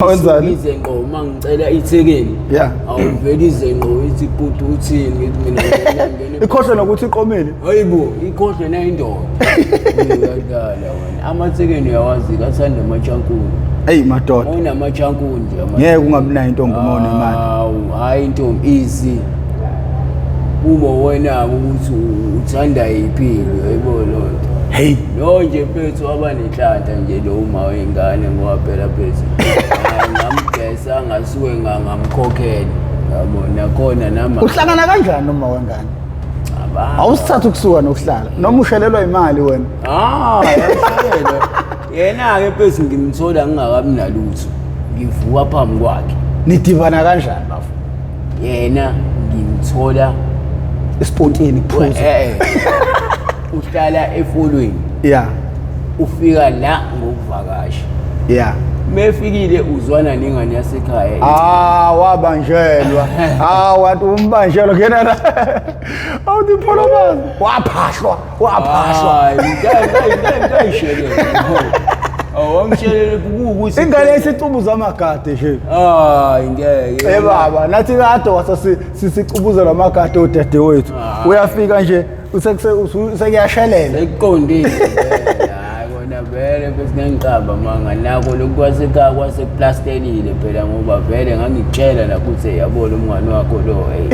Wenzani? Ize ngqo uma ngicela ithekeni. Yeah. Awuveli ize ngqo ithi bhuti uthini ngithi mina ngene. Ikhohlwe nokuthi iqomile. Hayibo, ikhohlwe nayindoda. Uyadlala wena. Amathekeni uyawazi kathanda amatshankuni. Eyi madoda. Unamatshankuni nje ama. Ngeke ungabi nayo intombi uma unemali. Hawu, hayi intombi easy. Uma wena ukuthi uthanda yiphi, yebo lonto. Hey. Lo nje mfethu waba nenhlanhla nje lo uma wengane ngoba phela mfethu hayi, ngamgesa ngasuke ngamkhokhela yabo nakhona nama Uhlangana kanjani noma wengane? Awusithatha ukusuka nokuhlala. Noma ushelelwa imali wena. Ah, yashelelwa. Yena-ke mfethu ngimthola ngingakabi nalutho. Ngivuka phambi kwakhe. Nidibana kanjani bafo? Yena ngimthola Esipontini kuphuza. eh uhlala efolweni. Yeah. Ufika la ngokuvakasha. Yeah. Mefikile uzwana nengane yasekhaya. Ah, wabanjelwa. Ah, wathi umbanjelwa kuyena la. Awuthi pholobazi. Waphahlwa, waphahlwa. Hayi, ngayishelele. Awamshelele kuwukuthi Ingane isicubuza amagade nje. Hayi ngeke. Eh baba, nathi kade wase sisicubuzela amagade odadewethu. Uyafika nje sekuyashelela. Sekuqondile. Hayi kona vele bese ngiqamba manga nako lokhu kwasekhaya kwasekuplastelile phela ngoba vele ngangikutshela la ukuthi yabo lo mngani wakho lo hey.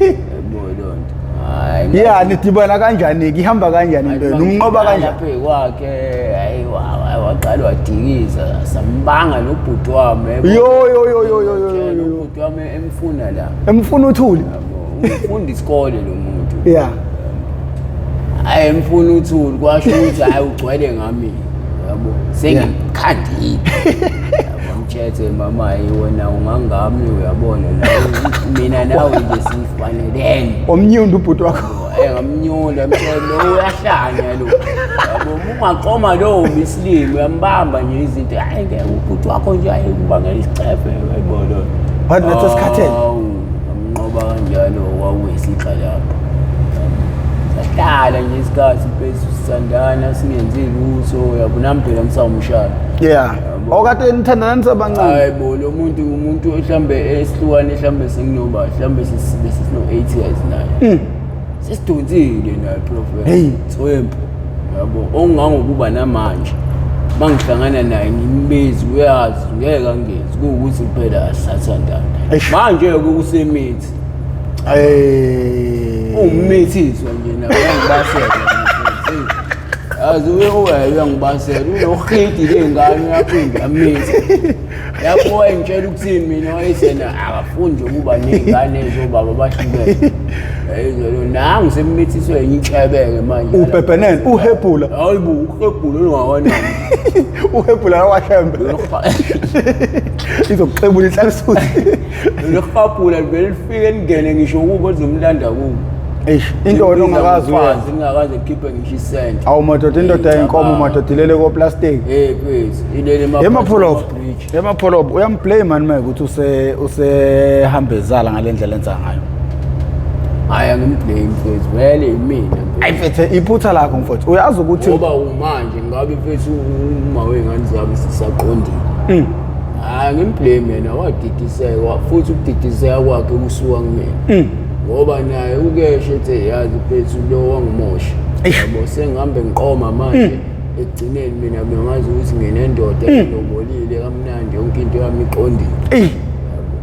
Yabo lo nto. Hayi. Yeah, nidibana kanjani? Ihamba kanjani into yenu? Umnqoba kanjani? Lapha kwakhe hayi waqala wadikiza sambanga nobhuti wami. yabo. Yo yo yo yo yo yo, yo. yo. Ubhuti wami emfuna la. Emfuna uthuli. Yabo, ufunda isikole lo muntu. Yeah. Hayi emfuna uthuli kwasho ukuthi hayi ugcwele ngami. Yabo, sengikhandile. Yabo, mthethe mama hayi wena ungangami uyabona nawe mina nawe nje sifanelene. Omnyunda ubhuti wakho. Eh ngamnyula mtshela lo uyahlanya lo. Yabo ungaqoma lo mislimi uyambamba nje izinto. Hayi ngeke ubhuti wakho nje hayi kubangela isicefe yabo lo. Wathi nathi sikhathele. Hawu, ngamnqoba kanjalo wawuyisixa lapho. Sahlala nje isikhathi mfethu sithandana singenzi lutho yabo nami phela ngisawumshana. Yeah. Okade nithandana nisebancane. Hayi bo lo muntu umuntu mhlambe esihlukane mhlambe senginoba mhlambe sesino 8 years naye. Sesidonsile naye prophet. Hey. Thwempu. Yabo ongangokuba namanje. Mangihlangana naye ngimbizi uyazi ngeke angezi kuwukuthi phela asathandana. Eish. Manje ke kusemithi. Eh. Umithiswa nje nawe uyangibasela. Yazi uyangibasela unohidi lengane uyaphinda amithi. Lapho wayengitshela ukuthini mina wayesena akafundi ukuba ney'ngane ezobaba bahlukene. Yayizolo nangu semmithiswe enye intshebeke manje. Ubhebhenene uhebhula. Hayi bo uhebhula olungakanani. Uhebhula washembe. Izokuxebula inhlalisuthi. Lolu hhabhula livele lifike lingene ngisho kubo lizomlanda kubo. Eish, into wena ongakazi uyenze. Ngingakaze ngikhiphe ngisho isenti. Awu madoda indoda yenkomo madoda ilele koplastic. Eh please, ilele Emapholobo. Emapholobo uyamblame mani manje ukuthi use usehambezala ngalendlela enza ngayo. Hayi angimblame mfethu, vele imina. Ayi mfethu iphutha lakho mfethu. Uyazi ukuthi Ngoba umanje ngabe mfethu uma wengane zami sisaqondile. Hayi ngimblame yena wadidiseka futhi ukudidiseka kwakhe kusuka kumina. Ngoba naye ukeshe ethi yazi mfethu lo wangimosha. Eish. Yabo sengihambe ngiqoma manje. Ekugcineni mina bengazi ukuthi nginendoda engilobolile kamnandi yonke into yami iqondile. Ey.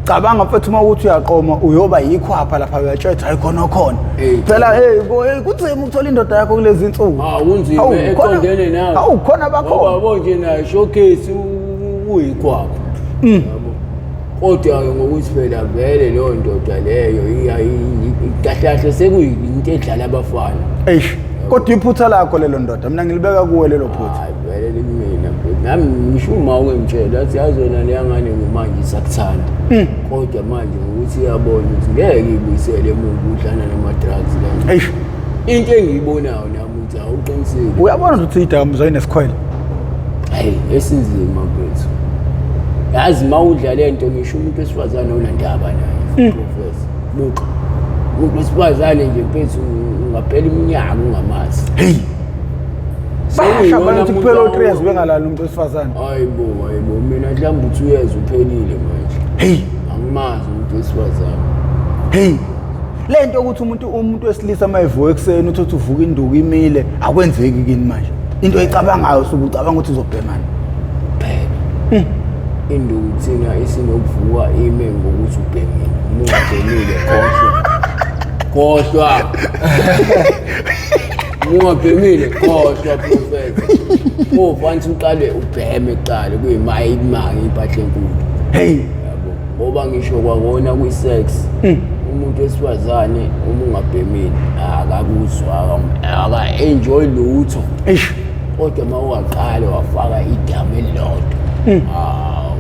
Cabanga mfethu uma ukuthi uyaqoma uyoba yikhwapha lapha uyatshetha hayi khona khona. Ey. Phela hey hey kunzima ukuthola indoda yakho kulezi insuku. Ah kunzima Awu, khona- eqondene nawe. Awu khona bakhona. Ngoba yabo nje naye showcase uyikwakho. Yabo. Kodwa ke ngokuthi phela vele leyo ndoda leyo kahle kahle sekuyinto edlala abafana. Eish. Kodwa iphutha lakho lelo ndoda mina ngilibeka kuwe lelo phutha. Hayi vele limina mfethu. Nami ngisho uma ungimtshela athi yazi wena leya ngane ngumanje isakuthanda. Kodwa manje ngokuthi iyabona ukuthi ngeke ibuyisele emuva udlana nama-drugs kanje. Eish. Into engiyibonayo nami ukuthi awuqinisile. Uyabona ukuthi idakamizwa inesikhwele. Hayi esinzima mfethu. Yazi uma udla le nto ngisho umuntu wesifazane onandaba naye professor. Buka. Umuntu wesifazane nje mfethu ungaphela iminyaka ungamazi. Hey. Basho abantu ukuthi kuphela o-3 years bengalali umuntu wesifazane. Hayibo, hayibo, mina mhlawumbe u-2 years uphelile manje. Hey, angimazi umuntu wesifazane. Hey. Le nto yokuthi umuntu wesilisa uma evuka ekuseni uthi uthi uvuka induku imile, akwenzeki kini manje. Into oyicabangayo usuke ucabanga ukuthi uzobhemana. Phela. Induku thina isinokuvuka ime ngokuthi ubhemile. Uma ungabhemile khohlwa. Khohlwa. Uma ungabhemile khohlwa professor. Kufanele uqale ubheme kuqala kuyima imali impahla enkulu. Hey. Yabo. Ngoba ngisho kwakona kwi-sex. Umuntu wesifazane uma ungabhemile akakuzwa, aka-enjoy lutho. Eish. Kodwa uma ungaqala wafaka idamu elilodwa. Hawu.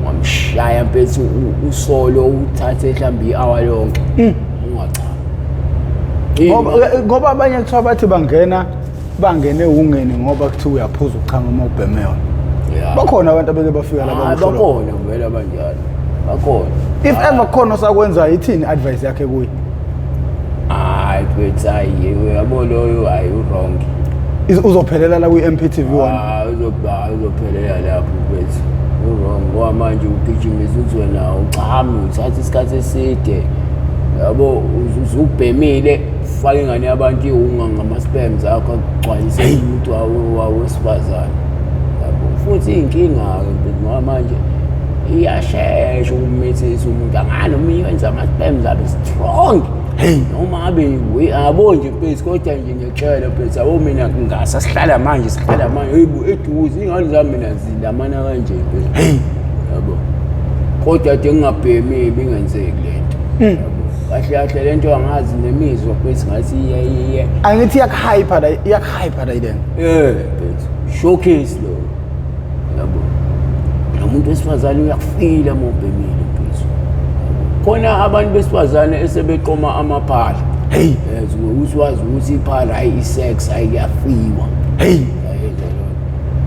Ungamshaya mfethu usolo uthathe mhlawumbe i-hour lonke. Ungachami. Ngoba abanye kuthiwa bathi bangene ungene ngoba kuthiwa uyaphuza ukuchama uma ubheme yona. Bakhona abantu abeke bafika lapha Hayi, kusho lokho. bakhona vele abanjalo. Bakhona. If ever khona osakwenzayo, ithini advice yakhe kuye? Hayi mfethu, hayi, uyabo loyo, hayi, u-wrong. Uzophelela la kwi-M P T V 1. Hayi, uzophelela lapho mfethu. U-wrong ngoba manje ugijimisa ukuthi wena uchame, uthatha isikhathi eside. Yabo, uzubhemile, ufake ingane yabantu iwunga ngama-sperms akho akugcwalise umuntu wesifazane. Yabo, futhi iy'nkinga-ke mfethu ngoba manje iyashesha ukumithisa umuntu. Angani noma iyenza ama-sperms abe strong. Hey. Noma abe yabo nje mfethu, kodwa nje ngiyakutshela mfethu, yabo mina ngasa sihlala manje, sihlala manje, hey bo, eduze, iy'ngane zami mina zilamana kanje mfethu. Hey. Yabo. Kodwa ade ngingabhemi ibingenzeki le nto. Yabo. Kahle kahle le nto angazi nemizwa mfethu, ngathi iye. Angithi iyakuhyper la, iyakuhyper la ile. Mfethu. Showcase lo. Yabo. Lo muntu wesifazane uyakufila uma ubhemile mfethu. Khona abantu besifazane esebeqoma amaphala. Hey. Ukuthi wazi ukuthi iphala hayi i-sex hayi kuyafiwa. Hey.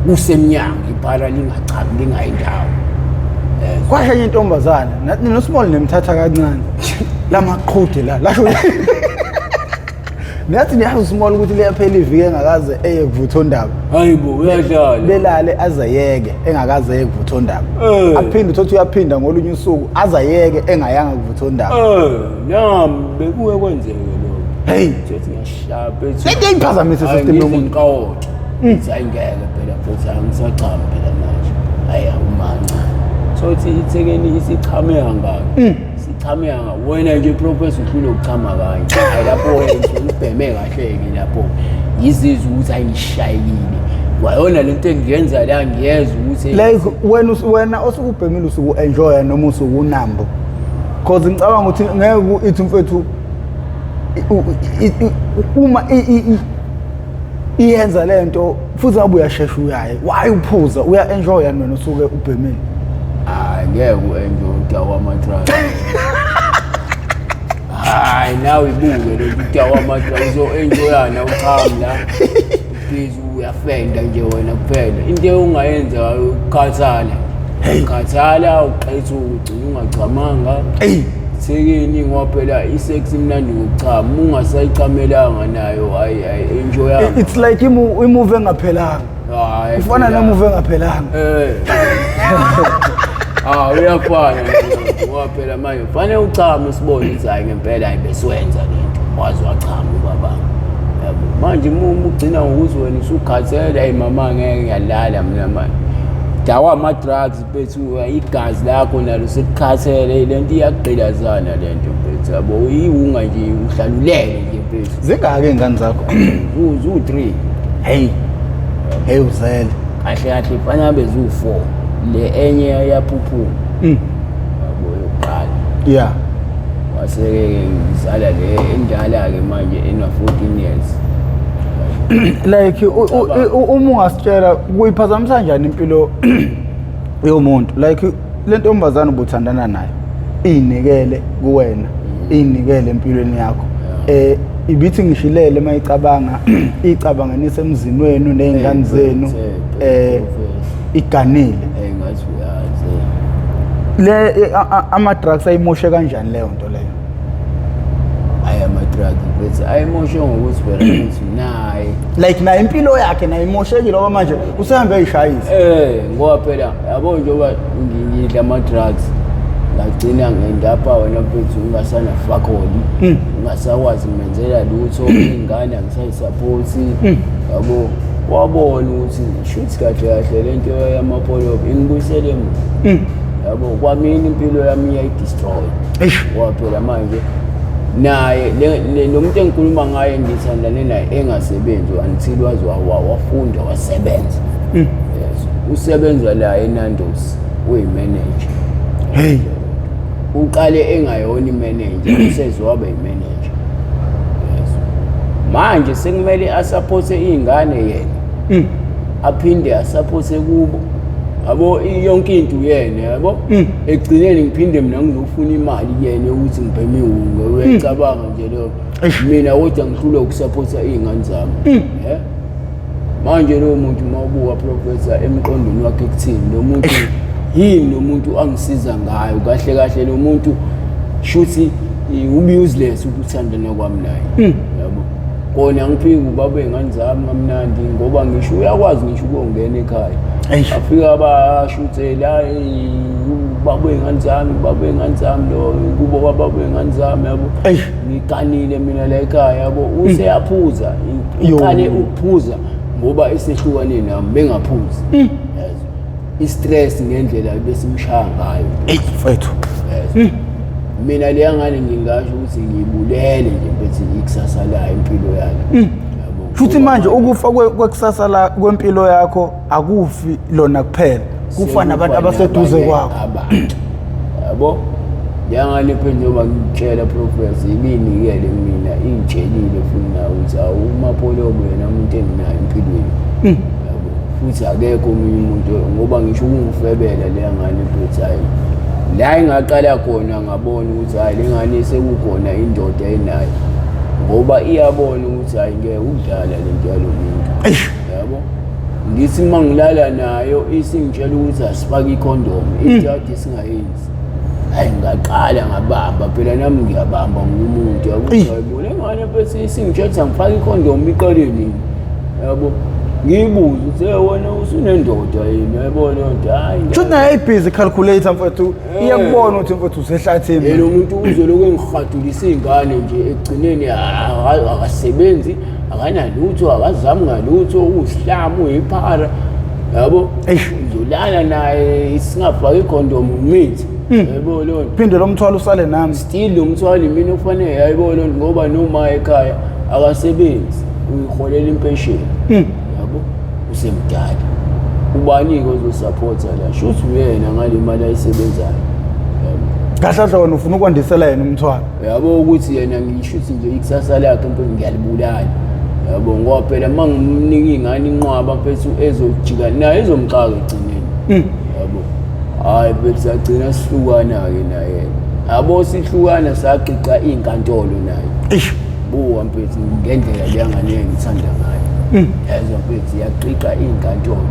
Kusemnyango iphala lingachami lingayindawo. Kwasho enye intombazane, nathi noSmall nemthatha kancane. Lamaqhude la, lasho. Nathi niyazi uSmall ukuthi liyaphela iviki engakaze eye kuvuthondaba. Hayibo, uyadlala. Belale azayeke engakaze eye kuvuthondaba. Aphinde uthothi uyaphinda ngolunye usuku azayeke engayanga kuvuthondaba. Nami bekuye kwenzeke lokho. Hey. Uthi ngiyashaya mfethu. Lento iyayiphazamisa Hayi, system ngize yomuntu. ngikawoti. Ngithi hayi ngeke phela futhi angisachami phela manje. Hayi awumancane. Sothi ithekeni isichame kangaka. Sichame kangaka. Wena nje professor uhlule ukuchama kanye. Hayi lapho wena ubheme kahle-ke lapho. Ngizizwe ukuthi hayi ngishayekile. Kwayona lento engiyenza la ngiyezwa ukuthi Like wena osuke ubhemile usuke u-enjoya noma usuke unambo. Cause ngicabanga ukuthi ngeke ithi mfethu uma iyenza lento futhi ngabe uyashesha uyaye. Why uphuza? Uya-enjoya wena usuke ubhemile. Hayi ngeke u-enjoy udakwa ama-drugs. Hayi nawe ibuke lo udakwa ama-drugs uzo-enjoyana uchame la. Busy uyafenda nje wena kuphela. Into ongayenza ukukhathala. Ukukhathala uqethuka ugcina ungachamanga. Ey. Thekeni ngoba phela i-sex imnandi ngokuchama, ungasayichamelanga nayo hayi hayi enjoyanga. It's like imuvi engaphelanga. Hayi, Kufana phela. nemuvi engaphelanga. Uyafana ngoba phela manje kufanele uchame sibone ukuthi hayi ngempela hayi besiwenza lento. Waze wachama ubaba. Yabo. Manje uma ugcina ngokuthi wena usukhathele, hayi mama ngeke ngiyalala mina manje. Dawa ama-drugs mfethu, igazi lakho nalo selikhathele, le nto iyagqilazana le nto mfethu. Yabo, iwunga nje uhlalulele nje mfethu. Zingaki iy'ngane zakho? Ziwu-3. Hey. Hey uzele. Kahle kahle kufanele abe ziwu-4. Le enye yaphuphuma. Yabo yokuqala. Wase-ke ngizala le endala-ke manje ena-14 years. Like uma ungasitshela kuyiphazamisa kanjani impilo yomuntu? Like le ntombazane ubuthandana nayo iyinikele kuwena, iyinikele empilweni yakho. Ibithi ngishilele mayicabanga, icabanga nisemzini wenu nezingane zenu, iganile. Ngathi uyazi. Le ama drugs ayimoshe kanjani leyo nto leyo? Hayi ama ama-drug bethi ayimoshe ngokuthi phela ukuthi naye Like naye impilo yakhe naye imoshekile ngoba manje usehambe eyishayisa. Ngoba phela yabo njengoba ngidla ama-drugs ngagcina ngendapha wena mfethu ungasanafakoli, ungasakwazi ngimenzela lutho, iy'ngane angisayisaphothi, yabo. Wabona ukuthi shuthi kahle kahle le nto yamapolopo ingibuyisele emuva, yabo. Kwamina impilo yami iyayidestroy. Ngoba phela manje naye lo muntu engikhuluma ngaye ngithandane naye engasebenzi until waze wafunda wasebenza. Yes, usebenza la eNandos, uyimanager. Hey. Uqale engayona imanager, useze waba imanager. Yes, manje sekumele asupporte iy'ngane yena, aphinde asupporte kubo, yabo, yonke into uyena, yabo. Ekugcineni ngiphinde mina ngizofuna imali kuyena yokuthi ngibheme iwunga. Uyacabanga nje leyo? Mina kodwa ngihlulwa ukusupporta iy'ngane zami. Manje lowo muntu uma ubuka, professor, emqondweni wakhe kuthini lo muntu? Yini lo muntu angisiza ngayo? Kahle kahle lo muntu shuthi ube useless ukuthandana kwami naye, yabo. Kona ngiphike ubaba ey'ngane zami kamnandi ngoba ngisho uyakwazi ngisho ukuyongena ekhaya, afike abashuthela ubaba ey'ngane zami, ubaba ey'ngane zami lo kubo kwababa ey'ngane zami, yabo. Ngiganile mina la ekhaya, yabo. Useyaphuza, uqale ukuphuza ngoba esehlukane nami, bengaphuzi. Yes, i-stress ngendlela besimshaya ngayo. Eyi mfethu. Yes. Mina leya ngane ngingasho ukuthi ngiyibulele nje mfethu ikusasa layo, impilo yayo, yabo. Futhi manje ukufa kwekusasa la kwempilo yakho akufi lona kuphela, kufa nabantu Sekufa abaseduze nabanye kwakho. abantu, yabo. Njengale phela njengoba ngikutshela, professor, ibinikele mina, ingitshelile futhi nawe ukuthi awumapholobo yena umuntu enginayo empilweni, yabo, futhi akekho omunye umuntu ngoba ngisho ukungifebela leya ngane mfethu. Hayi, la engaqala khona ngabona ukuthi hayi, le ngane sekukhona indoda enayo ngoba iyabona ukuthi hayi, ngeke ukudlala le nto yalo muntu, yabo. Ngithi uma ngilala nayo isingitshela ukuthi asifake ikhondomu, into kade singayenzi. Hayi, ngaqala ngabamba phela nami ngiyabamba ngumuntu, yabo. Hayibo, le ngane bese isingitshela ukuthi angifake ikhondomu, iqale nini, yabo? Ngiyibuze ukuthi, hey, wena usunendoda yini? Yabo leyo nto, hayi. Futhi naye ayibhizi calculator mfethu, iyakubona ukuthi mfethu usehlathini. Yena umuntu uzolokhu engihadulisa iy'ngane nje, ekugcineni akasebenzi, akanalutho, akazami ngalutho, uwusihlamu, uyiphara, yabo. Ngizolala naye singafaki ikhondomu, mithi, yabo leyo nto. Phinde lo mthwalo usale nami. Still lo mthwalo imina okufanele, yayibo leyo nto, ngoba noma ekhaya akasebenzi, uyiholela impesheni, yabo, usemdala. Ubani-ke ozosaphotha la? Shuthi uyena ngale mali ayisebenzayo, yabo. Kahle kahle wena ufuna ukwandisela yena umthwalo. Yabo, ukuthi yena ngisho ukuthi nje ikusasa lakhe mfethu ngiyalibulala, yabo, ngoba phela uma ngimnika iy'ngane inqwaba mfethu ezojika naye izomxaka ekugcineni, yabo. Hhayi mfethu, sagcina sihlukana-ke naye, yabo. Sihlukana saqiqa iy'nkantolo naye. Buka mfethu ngendlela leya ngane engithanda ngayo, yazo mfethu, yaqiqa iy'nkantolo,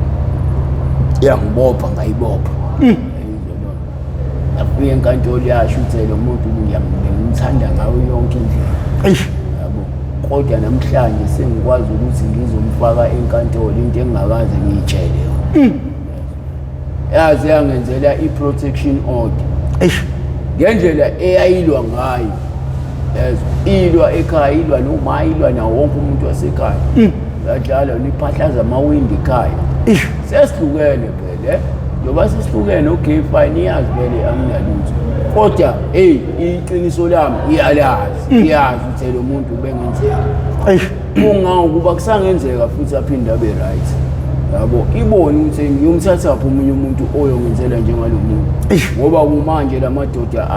yangibopha, ngayibopha. Yayizwa loo nto. Yafika enkantolo yasho ukuthi lo muntu ngimthanda ngayo yonke indlela, yabo, kodwa namhlanje sengikwazi ukuthi ngizomfaka enkantolo, into engingakaze ngiyitshele yona. Yaze yangenzela i-protection order ngendlela eyayilwa ngayo, yezwa, ilwa ekhaya, ilwa noma ilwa nawo wonke umuntu wasekhaya, yadlala niphahlaza amawindi ekhaya. Sesihlukene phela, njengoba sesihlukene, okay fine, iyazi vele anginalutho, kodwa hey, iqiniso lami iyalazi, iyazi ukuthi lo muntu ubengenzeka. Kungangokuba kusangenzeka futhi aphinde abe right, yabo, ibone ukuthi ngiyomthathaphi omunye umuntu oyongenzela njengalo muntu, ngoba kumanje la madoda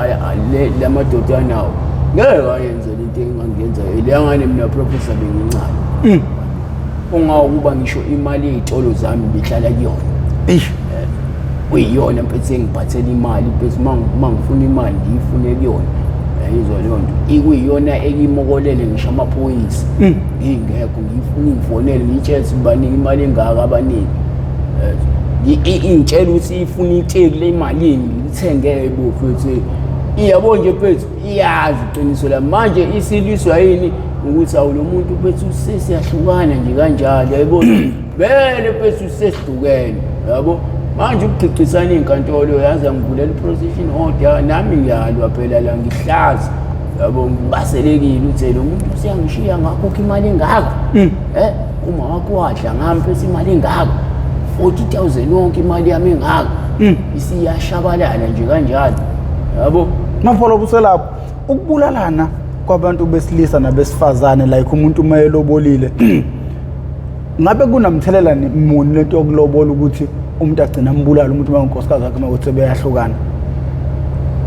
la madoda anawo ngeke ayenzele into engangiyenza leya ngane mina, professor, bengincane. Ungawukuba ngisho imali yey'tolo zami bihlala kuyona. Kuyiyona mfethu engiphathela imali mfethu, uma ngifuna imali ngiyifune kuyona, yayizwa leyo nto, ikuyiyona ekimokolele ngisho amaphoyisa ngingekho, ngiyifuna ingifonele, ngiyitshele ukuthi banike imali engaka abaniki. Ingitshela ukuthi ifuna iteki le malini ngilithenge bofethu. Iyabo nje mfethu, iyazi iqiniso la. Manje isiliswa yini ukuthi awu lo muntu mfethu sesiyahlukana nje kanjalo, yayibona vele mfethu sesidukene, yabo. Manje ukugqigqisana iy'nkantolo, yazi angivulela i-protection order, nami ngiyalwa phela la, ngihlaza, yabo, ngibaselekile ukuthi lo muntu useyangishiya ngakhokha imali engaka. Uma wakho wadla ngami mfethu imali engaka, 40,000 yonke imali yami engaka, isiyashabalala nje kanjalo, yabo. Mapholoba uselapho ukubulalana kwabantu besilisa nabesifazane, like umuntu uma elobolile, ngabe kunamthelela muni lento yokulobola ukuthi umuntu agcina ambulala umuntu uma unkosikazi wakhe uma kuthi sebeyahlukana?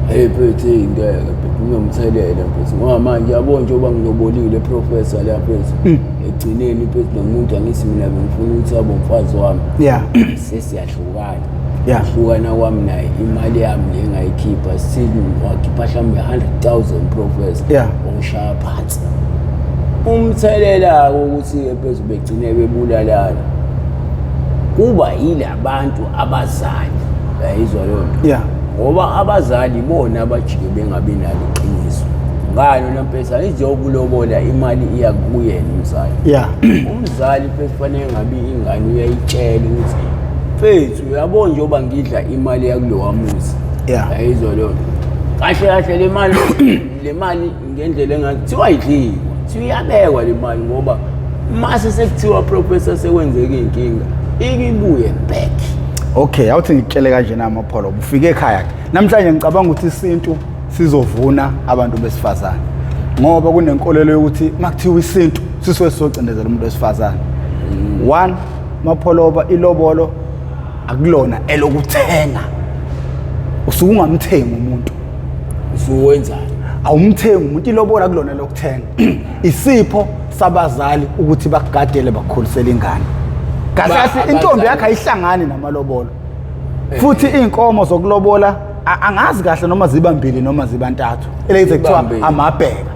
Hey mfethu, ngeke mfethu, kunomthelela mfethu, ngoba manje yabo njengoba ngilobolile professor la mfethu, ekugcineni mfethu nomuntu angithi mina bengifuna ukuthi abe umfazi wami, sesiyahlukana. Hlukana kwami naye, imali yami le engayikhipha, sithi wakhipha mhlawumbe 100,000 professor, ungishaya phansi. Umthelela ukuthi mfethu begcine bebulalana kuba yilabantu abazali, uyayizwa leyo nto? Ngoba abazali bona abajike bengabi nalo iqiniso ngalo nampesa izokulobola, imali iya kuyena umzali. Umzali mfethu kufanele ngabe ingane uyayitshela ukuthi mfethu uyabona njengoba ngidla imali yakulowa muzi, ayizwa leyo nto, kahle kahle le mali, le mali ngendlela engathi kuthiwa ayidliwa, kuthiwa iyabekwa le mali, ngoba mase sekuthiwa professor sekwenzeka iy'nkinga ikibuye back. Okay, awuthi ngikutshele kanje na Mapholoba, ufike ekhaya namhlanje, ngicabanga ukuthi isintu sizovuna abantu besifazane, ngoba kunenkolelo yokuthi makuthiwa isintu sisuke sizocindezela umuntu wesifazane. One, Mapholoba, ilobolo akulona elokuthenga, usuke ungamthengi umuntu. Usuwenzani? Awumthengi umuntu, ilobola kulona lokuthenga, isipho sabazali ukuthi bakugadele, bakukhulisele ingane kahle. Kahle intombi yakho ayihlangani namalobolo, futhi iy'nkomo zokulobola angazi kahle noma ziba mbili noma ziba ntathu, elezi kuthiwa amabheka,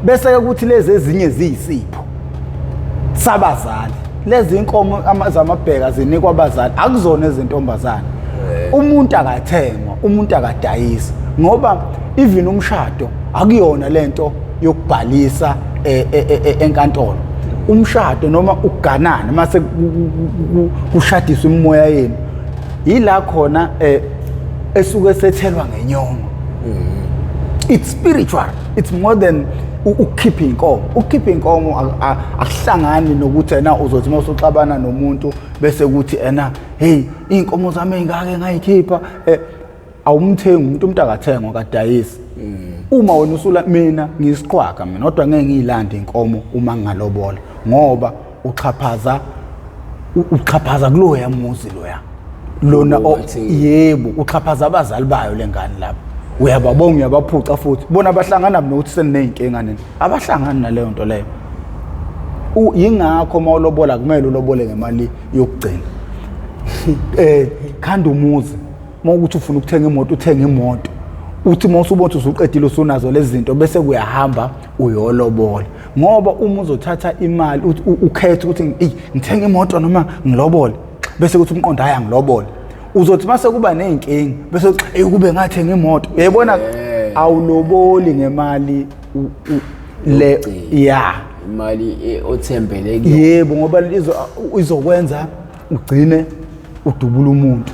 bese-ke kuthi lezi ezinye ziyisipho sabazali. Lezi inkomo zamabheka zinikwa abazali, akuzona ezintombazane. Umuntu akathengwa, umuntu akadayisi, ngoba even umshado akuyona lento yokubhalisa enkantolo. Umshado noma ukuganana, mase kushadiswa imimoya yenu, yila khona esuke sethelwa ngenyongo. It's spiritual, it's more than ukukhipha inkomo. Ukukhipha inkomo akuhlangani nokuthi ena uzothi uma usuxabana nomuntu bese kuthi ena hey, iy'nkomo zami ey'ngake ngayikhipha. Awumthengi umuntu, umuntu akathengwa, akadayisi. Uma wena usula, mina ngiyisiqhwaga mina, kodwa ngeke ngiyilande inkomo uma ngingalobola, ngoba uxhaphaza uxhaphaza kuloya muzi loya lona. Yebo, uxhaphaza abazali bayo lengane lapho, uyababonga, uyabaphuca futhi bona abahlangana nokuthi seniney'nkinga nini, abahlangani naleyo nto leyo. Yingakho uma ulobola kumele ulobole ngemali yokugcina. Khanda umuzi, uma ukuthi ufuna ukuthenga imoto, uthenga imoto, uthi uma usubona ukuthi usuqedile, usunazo lezi zinto, bese kuyahamba uyolobola. Ngoba uma uzothatha imali uthi ukhethe ukuthi eyi ngithenga imoto noma ngilobole, bese kuthi umqondo hhayi angilobole, uzothi mase kuba ney'nkinga bese uthi eyi kube ngathenga imoto, uyayibona? Awuloboli ngemali le. Yokugcina. Ya. Imali othembele kuyona. Yebo, ngoba izokwenza ugcine udubula umuntu.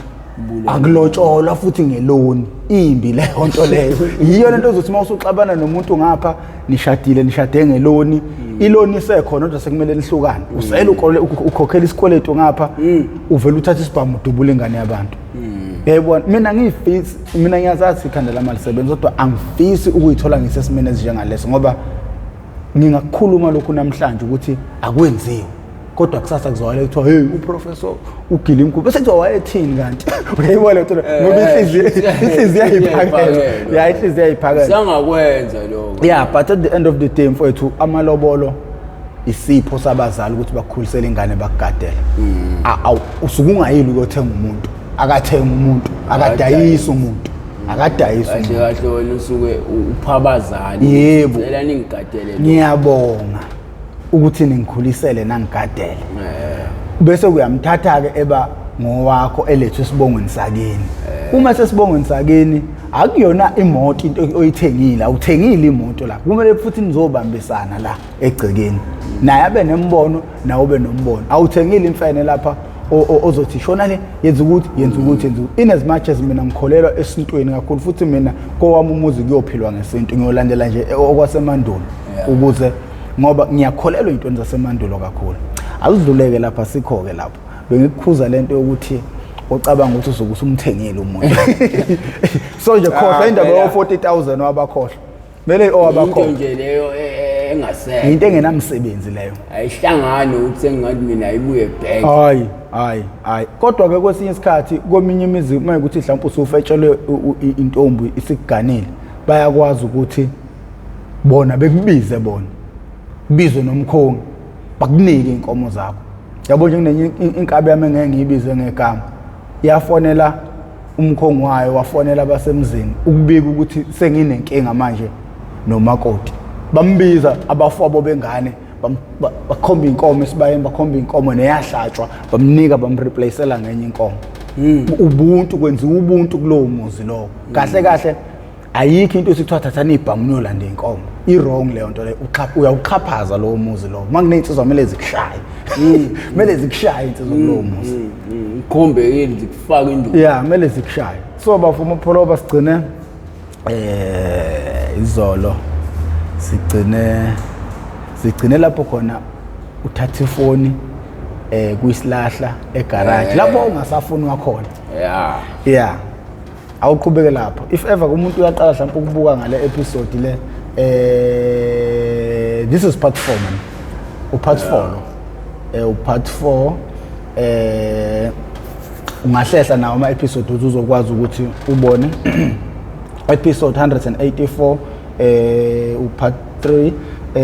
Akulotsholwa futhi ngeloni, imbi leyo nto leyo. Yiyo lento ozothi uma usuxabana nomuntu ngapha, nishadile, nishade ngeloni, iloni isekhona kodwa sekumele nihlukane, usele ukhokhela isikweletu ngapha, uvele uthathe isibhamu udubula ingane yabantu, uyayibona? Mina ngiyifisi, mina ngiyazazi ikhanda lami alisebenzi, kodwa angifisi ukuyithola ngisesimeni esinjengaleso, ngoba ngingakukhuluma lokhu namhlanje ukuthi akwenziwe, kodwa kusasa kuzwakala kuthiwa hey, uprofessor ugila imkhuba, bese kuthiwa wayethini kanti, uyayibona le nto? Ngoba inhliziyo iyayiphakela, ya, inhliziyo iyayiphakela. Sangakwenza lokho. Yeah, but at the end of the day mfowethu, amalobolo isipho sabazali ukuthi bakukhulisele ingane, bakugadele. Usuke ungayili ukuyothenga umuntu, akathenga umuntu, akadayisi umuntu, akadayisi Kahle umuntu. kahle wena usuke upha abazali. Yebo. Cela ningigadele lo. Ngiyabonga ukuthi ningikhulisele nangigadele, bese kuyamthatha-ke eba ngowakho elethwe esibongweni sakini. Uma sesibongweni sakini akuyona imoto into oyithengile, awuthengile imoto la. Kumele futhi nizobambisana la egcekeni. Naye abe nembono, nawe ube nombono. Awuthengile imfene lapha ozothi shona le, yenza ukuthi, yenza ukuthi, yenza ukuthi. In as much as mina ngikholelwa esintweni kakhulu, futhi mina kowami umuzi kuyophilwa ngesintu, ngiyolandela nje okwasemandulo ukuze, ngoba ngiyakholelwa ey'ntweni zasemandulo kakhulu. Akudluleke lapha, sikho-ke lapho bengikukhuza lento yokuthi ucabanga ukuthi usuke usumthengile umuntu. So nje khohlwa Ah, indaba phela. yo-40,000 wabakhohlwa kumele Into owabakhohlwa nje leyo engasekho. Into engenamsebenzi leyo. Ayihlangani ukuthi sengingathi mina ayibuye back. Hayi, hayi, hayi. Kodwa-ke kwesinye isikhathi kweminye imizi uma ukuthi mhlawumpe usufetshelwe intombi isikuganile, bayakwazi ukuthi bona bekubize, bona kubizwe nomkhongi, bakunike iy'nkomo zakho. Yabo nje kunenye inkabi yami engeke ngiyibize ngegama, yafonela umkhongi wayo, wafonela abasemzini ukubika ukuthi senginenkinga manje nomakoti. Bambiza abafowabo bengane, bakhomba inkomo esibayeni, bakhomba inkomo neyahlatshwa, bamnika, bamreplacela ngenye inkomo. Ubuntu, kwenziwa ubuntu kulowo muzi lowo. Kahle kahle ayikho into ethi kuthiwa thathani ibhamu niyolanda inkomo. I-wrong leyo nto leyo. Uyawuxhaphaza lowo muzi lowo. Uma kuney'nsizwa kumele zikushaye, kumele zikushaye iy'nsizwa kulowo muzi. Ngikhombe yini zikufaka induku. Ya, kumele zikushaye. So bafuma upholoba, sigcine izolo, sigcine lapho khona uthatha ifoni kuyisilahla egarage lapho ungasafuni wakhona. Yeah, awuqhubeke lapho. If ever umuntu uyaqala mhlawumbe ukubuka ngale episode le, this is part 4 man, upart 4 lo, upart 4. Ungahlehla nawo ama episode ukuthi uzokwazi ukuthi ubone episode 184, upart 3,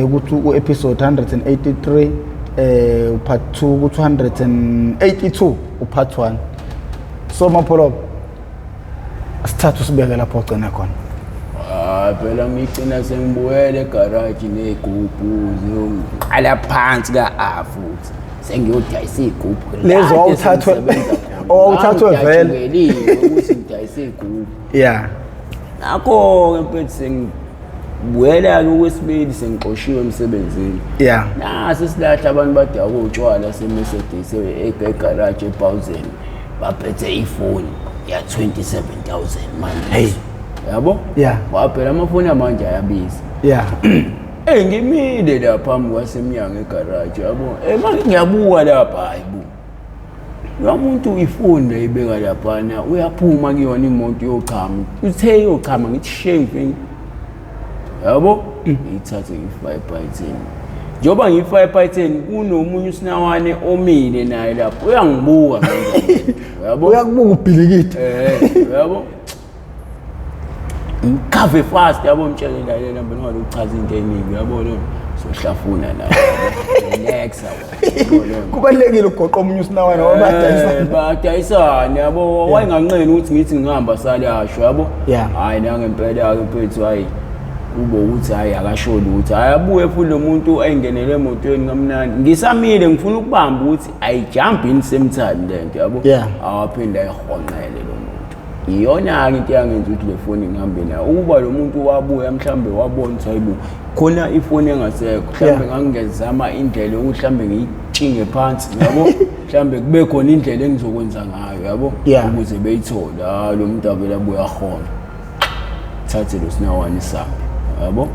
ukuthi u-episode 183, upart 2, ku 282 upart 1. So Mapholoba, sithathu sibeke lapho ogcina khona. Ah, phela ngigcina sengibuyele egaraji ney'gubhu, ziyongiqala phansi ka-A futhi sengiyodayisa iy'gubhu. Lezo Kade sengisebenza khona. owawuthathwe vele. Ngangijatshukeliwe ukuthi ngidayise iy'gubhu. Nakho-ke mfethu sengibuyela-ke okwesibili, sengixoshiwe emsebenzini. Nasi silahla, abantu badakwe utshwala seMercedes egaraji eBawuzeni, baphethe ifoni ya-27,000 manje. Hey. Yabo. Waphela amafoni amanje ayabiza. Ngimile la phambi kwasemnyango egaraji, yabo. Manje ngiyabuka lapha, hayi bo, lo muntu ifoni ayibeka laphana, uyaphuma kuyona imoto yochama, uthe yochama, ngithi shame thing, yabo. Ngiyithathe ngiyifake ebhayithini. Njengoba ngiyifake ebhayithini, kunomunye usinawane omile naye lapho, uyangibuka manje, yabo. Uyakubuka ubhilikidi. Yabo, ngikhave fast, yabo, mtshele lalela mina ungalokuchaza into eningi, yabo, lo sohlafuna la, relax, yabo lo. Kubalulekile ukugoqa omunye usinawana ngoba badayisana. Badayisana, yabo. Wayenganqeni ukuthi ngithi ngihamba salasho, yabo. Hayi, nangempela-ke mfethu, hayi, kube ukuthi hayi akasho lutho, hayi, abuye futhi lo muntu ayingenele emotweni kamnandi. Ngisamile ngifuna ukubamba ukuthi ayijump in same time le nto, yabo. Awaphinde ayihonqele lo muntu. Iyona-ke into eyangenza ukuthi le foni ngihambe nayo. Ukuba lo muntu wabuya mhlawumbe wabona ukuthi hayibo, khona ifoni engasekho, mhlawumbe ngangingezama indlela yokuthi mhlawumbe ngiyitshinge phansi, yabo, mhlawumbe kube khona indlela engizokwenza ngayo, yabo, ukuze beyithole. Hayi, lo muntu avele abuye ahona, thathe lo sinawane sambe, yabo.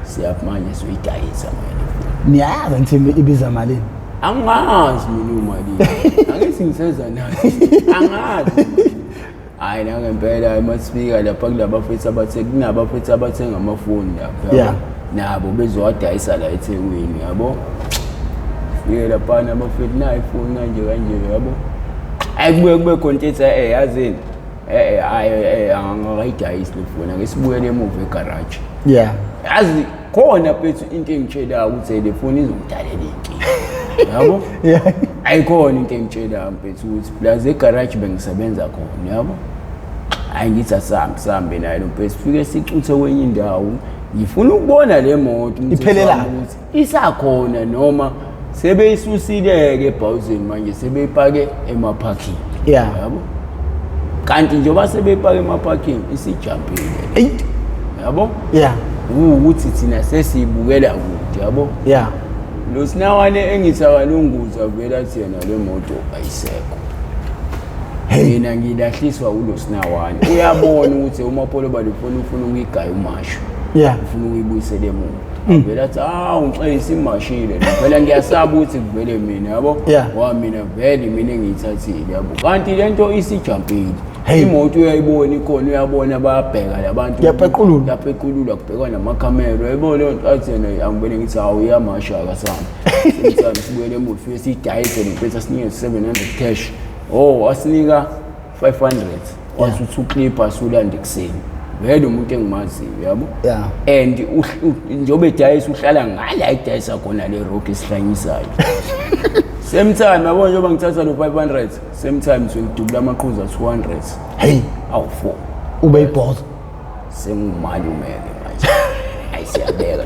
Siyaphi manje? Siyoyidayisa manje. Niyayazi ngithi ibiza malini? Angazi mina umalini, angithi ngiseza nayo, angazi. Hhayi, nangempela masifika lapha kulabafethu abathe kunabafethu abathenga amafoni lapha, yabo. Nabo bezowadayisa la eThekwini, yabo. Fike laphana abafethu, nayi ifoni kanje kanje, yabo. Hayi, kubuye kube khona into ethi yazini, hhayi, angakayidayisi le foni, ake sibuyele emuva egaraji. Yazi khona mfethu into engitshelayo ukuthi le foni izongidalela inkinga, yabo. Ayikhona into engitshelayo mfethu ukuthi plus egaraji bengisebenza khona, yabo. Hayi, ngithi asihambe, sihambe naye lo mfethu, sifike sicuthe kwenye indawo, ngifuna ukubona le moto umthetho Iphelelaphi? wami ukuthi isakhona noma sebeyisusile-ke ebhawuzini manje sebeyipake emaphakini. Yabo, kanti njengoba sebepaka ema-parking isijampile. Eyi. Yabo, ukuthi thina sesiyibukela kude, yabo. Lo sinawane engithi akalunguza vele athi yena le moto ayisekho. Mina ngilahliswa ulo sinawane, uyabona ukuthi uMapholoba lefoni ufuna ukuyigaya umasho, ufuna ukuyibuyisela emuva. Vele athi, hawu, ngixeyisa imashile phela, ngiyasaba ukuthi kuvele mina, yabo. Ngoba mina vele mina engiyithathile, yabo, kanti le nto isijampile. Imoto uyayibona ikhona, uyabona bayabheka labantu. Kuyapeqululwa. Kuyapeqululwa, kubhekwa namakhamera, uyayibona leyo nto. Athi yena angibone, ngithi hawu, iyamasha, akasambe. Simthathe sibuyele emuva, fike siyidayise le mfethu, asinike 700 cash. Oh, asinika 500, wathi uthi uklipha sulanda ekuseni. Vele umuntu engimaziyo, yabo. And njengoba edayisa uhlala ngala edayisa khona le rock esihlanyisayo. Same time, yabo, njengoba ngithatha lo 500, same time sengidubula amaqhuzu a-200 awu-4. Ube ibhozo. Sengumalume-ke manje, ayi, siyabeka,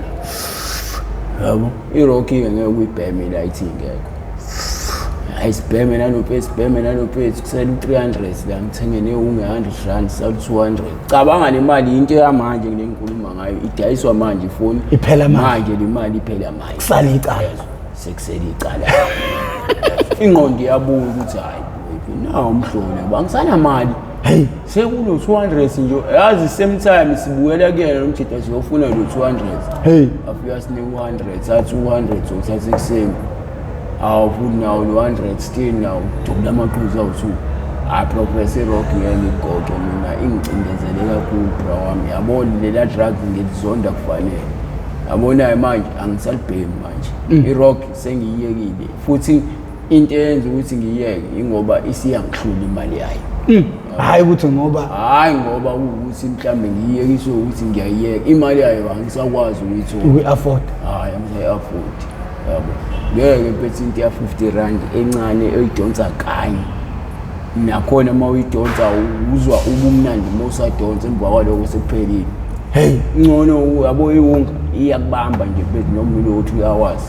yabo. I-rock-ke ngeke uyibheme la, ithi ingekho. Hayi, sibheme nalopethu, sibheme nalopethu, kusele u-300 la, ngithenge newunge-100 rand, sale 200. Cabanga le mali, into yamanje ngile ngikhuluma ngayo, idayiswa manje ifoni. Iphela manje. Manje le mali iphela manje. Kusale icala. Sekusele icala, ingqondo iyabuya ukuthi hayi, nawu umhlolo, yabo, angisanamali. Sekuno 200 nje, yazi. Same time sibuyela kuyena lo mjida, siyofuna lo 200. Afika sinike 100, athi 200 uthatha ekuseni. Awu, futhi nawo lo 100 still nawo dubula amaqhuzu awu-2. Hayi professor, i-rock ngeke ngigoqe mina, ingicindezele kakhulu, bra wami, yabo. Lela drug ngilizonda kufanele, yabonayo manje angisalibhemi manje i-rock, sengiyiyekile. Futhi into eyenza ukuthi ngiyiyeke ingoba isiyangihlula imali yayo. Hhayi ukuthi ngoba Hhayi ngoba kuwukuthi mhlawumbe ngiyiyekiswe ukuthi ngiyayiyeka imali yayo, angisakwazi ukuyithola. Ukuyi-afford. Hhayi, angisayi-afford, yabo. Ngeke mpethu, into ya-50 rand encane oyidonsa kanye, nakhona uma uyidonsa uzwa ubumnandi uma usadonsa, emva kwaloko sekuphelile. Ngcono, yabo, iwunga iyakubamba nje mfethu, noma ulothi uyawazi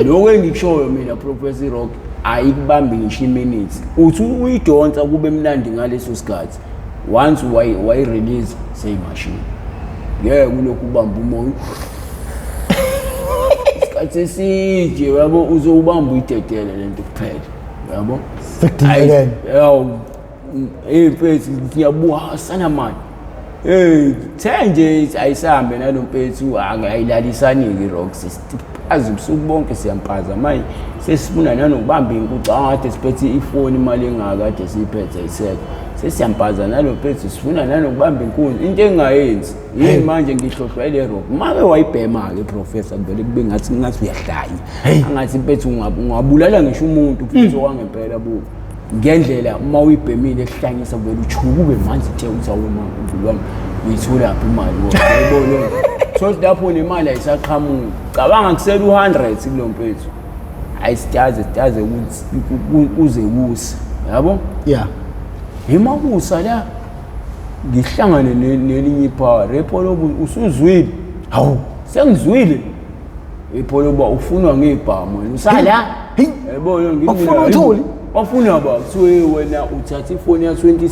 lokho engikushoyo mina professor, rock ayikubambi ngisho i-minutes. Uthi uyidonsa kube mnandi ngaleso sikhathi, once wayi-release seyimashini, ngeke ulokhu ubamba umoya isikhathi eside, yabo. Uzowubamba uyidedele lento kuphela, yabo. Sekudingekene. Yawu, hey mfethu, ngiyabuka sana mani. Hey, the nje ayisambe nalo mfethu, ayilalisani-ke i-rock, azi ubusuku bonke siyampaza manje, sesifuna nanokubamba inkuca kade siphethe ifoni, imali engaka kade siyiphethe ayisekho, sesiyampaza nalo mfethu, sifuna nanokubamba inkunzi, into engingayenzi yini manje, ngihlohlwa ile rock. Make wayibhema-ke professor, kuvele kube ngathi uyahlanya, angathi mfethu ungabulala ngisho umuntu futhi okwangempela. Buka ngendlela uma uyibhemile ekuhlanyisa, kuvele uchuke ube manzi te, uthi awuma wami, uyitholaphi imali? Yayibona leyo nto, thothi lapho nemali ayisaqhamuki. Cabanga kusele u-100 kulo mfethu, ayisitaze sitaze kuze kuse, yabo. Imakusa la ngihlangane nelinye iphara epholoba, usuzwile? Hawu. Sengizwile ipholoba ufunwa ngebhamu, wena usala. Hey. Yabo, ngithi Bafuna mina, uthuli? Bafuna ba, kuthiwe wena uthatha ifoni ya 27,000.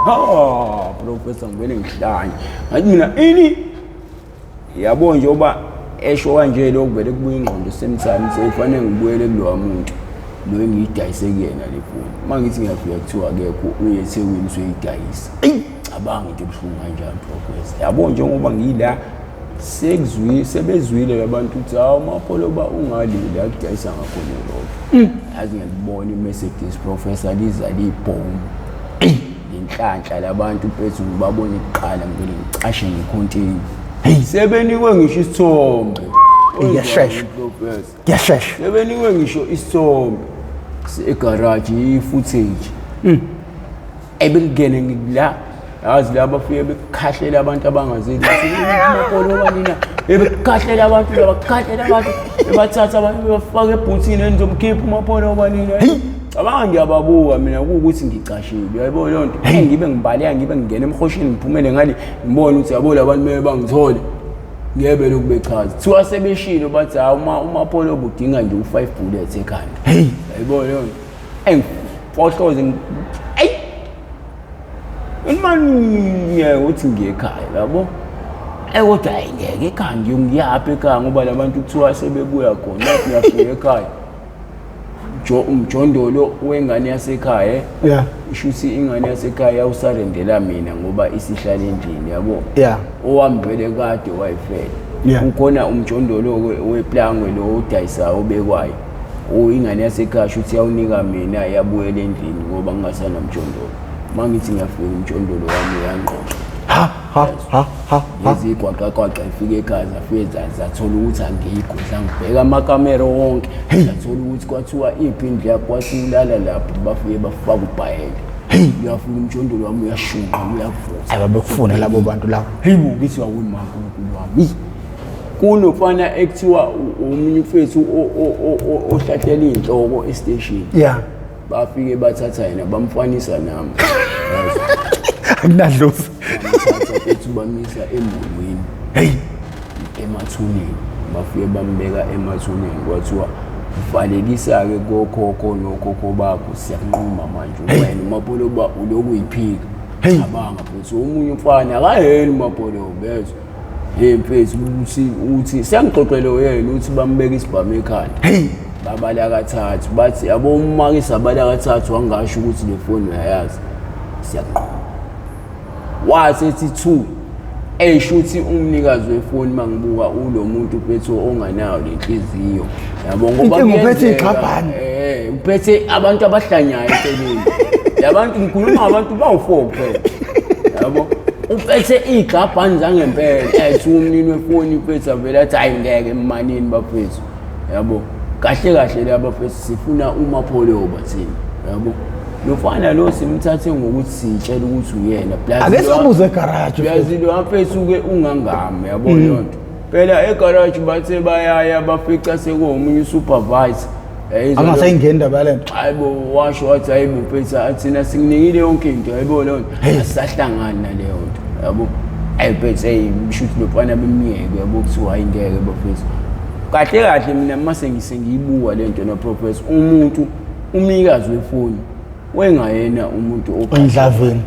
Ha professor, ngivele ngihlanye, ngathi mina ini, yabo, njengoba esho kanje lokhu, vele kubuya ingqondo same time sekufanele ngibuyele kulowa muntu lo engiyidayise kuyena le foni. Uma ngithi ngiyafika, kuthiwa akekho, uye eThekwini usoyidayisa. Cabanga into ebuhlungu kanjani professor, yabo. Njengoba ngila sekuzwi sebezwile labantu ukuthi hawu, Mapholoba ungalile akudayisa ngakhona i-rock. Yazi, ngiyakubona i-Mercedes professor liza liyibhomu ngenhlanhla labantu mfethu, ngibabone kuqala, ngivele ngicashe ngekhonteyina, sebenikwe ngisho isithombe. Iyashesha. Professor, Kuyashesha. Sebenikwe ngisho isithombe egaraji, i-footage ebengene ngila, yazi, la bafike bekukhahlela abantu abangazeli Mapholoba nina, bekukhahlela abantu, bakhahlela abantu, bebathatha abantu bebafaka ebhuthini, enizomkhipha uMapholoba nina. Cabanga, ngiyababuka mina kuwukuthi ngicashile, uyayibona leyo nto. Ngibe ngibaleka, ngibe ngingena emhosheni, ngiphumele ngale, ngibone ukuthi yabo labantu mele bangithole, ngebe lokhu bechaza. Kuthiwa sebeshilo, bathi hawu, uma uMapholoba udinga nje u-five bullets ekhanda. Yayibona leyo nto. Ngifohloze, eyi, mani uthi ngiye ekhaya, yabo. Kodwa hayi, ngeke ekhaya, ngiyaphi ekhaya, ngoba la bantu kuthiwa sebebuya khona. Nathi ngiyafika ekhaya, jo umjondolo wengane yasekhaya, isho ukuthi ingane yasekhaya yawusarendela mina ngoba isihlala endlini, yabo. Owami vele kade wayifela. Kukhona umjondolo weplangwe lo odayisayo obekwayo, o ingane yasekhaya shuthi yawunika mina, yabuyela endlini ngoba ngingasanamjondolo. Uma ngithi ngiyafika, umjondolo wami uyangqoqa. Ha ha ha ha ha. Lezi gwaqagwaqa ifike ekhaya, zafike zathola ukuthi angikho, zangibheka amakamera wonke, zathola ukuthi kwathiwa iphi indlu yakho, kwathi ulala lapho. Bafike bafaka ubhayele, uyafika umjondolo wami uyashunqa, uyavutha. Ayi, babekufuna labo bantu labo. Hey bo, ngithi awuni ma nkulunkulu wami. Kunofana ekuthiwa omunye umfethu ohlahlela iy'nhloko esiteshini. Bafike bathatha yena, bamfanisa nami. Yazi, Akunadlozi. Bamthatha ethi bamisa emolweni, emathuneni. Bafike bambeka emathuneni, kwathiwa valelisa-ke kokhokho nokhokho bakho, siyanquma manje wena uMapholoba uloku uyiphika. Cabanga futhi, omunye umfana akayena uMapholoba, bezwa. Hey mfethu, uthi siyangixoxela yena, uthi bambeka isibhamu ekhanda. Babala kathathu, bathi yabo uma sabala kathathu wangasho ukuthi le foni uyayazi, siyaqhuma. Wathi ethi two, esho ukuthi umnikazi wefoni, mangibuka ulo muntu phethu onganayo lenhliziyo, yabo, ngoba Inkinga uphethe kuyenzeka, igxabhane. Uphethe abantu abahlanyayo eceleni. Labantu ngikhuluma ngabantu bawu-4 kuphela, yabo. Uphethe iy'gxabhane zangempela, ethi umnini wefoni mfethu avele athi hayi ngeke, emanini bafethu, yabo. Kahle kahle laba fethu sifuna uMapholoba thina, yabo. Lofana lo simthathe ngokuthi siyitshela ukuthi uyena. Plus Ake sibuze egaraji. Uyazi lo mfethu-ke ungangami, yabo, leyo nto. Phela egaraji bathe bayaya, bafica sekuwomunye usupervisor. Angasayingeni indaba yale nto. Hayi bo, washo wathi hayi bo mfethu, athina sikunikile yonke into, hayibo leyo nto, asisahlangani naleyo nto, yabo. Ayi mfethu, eyi shuthi lo mfana bemyeke, yabo, kuthiwa hayi ngeke bafethu. Kahle kahle mina mase ngisengiyibuka le nto na-professor, umuntu umnikazi wefoni wengayena umuntu Ondlavini.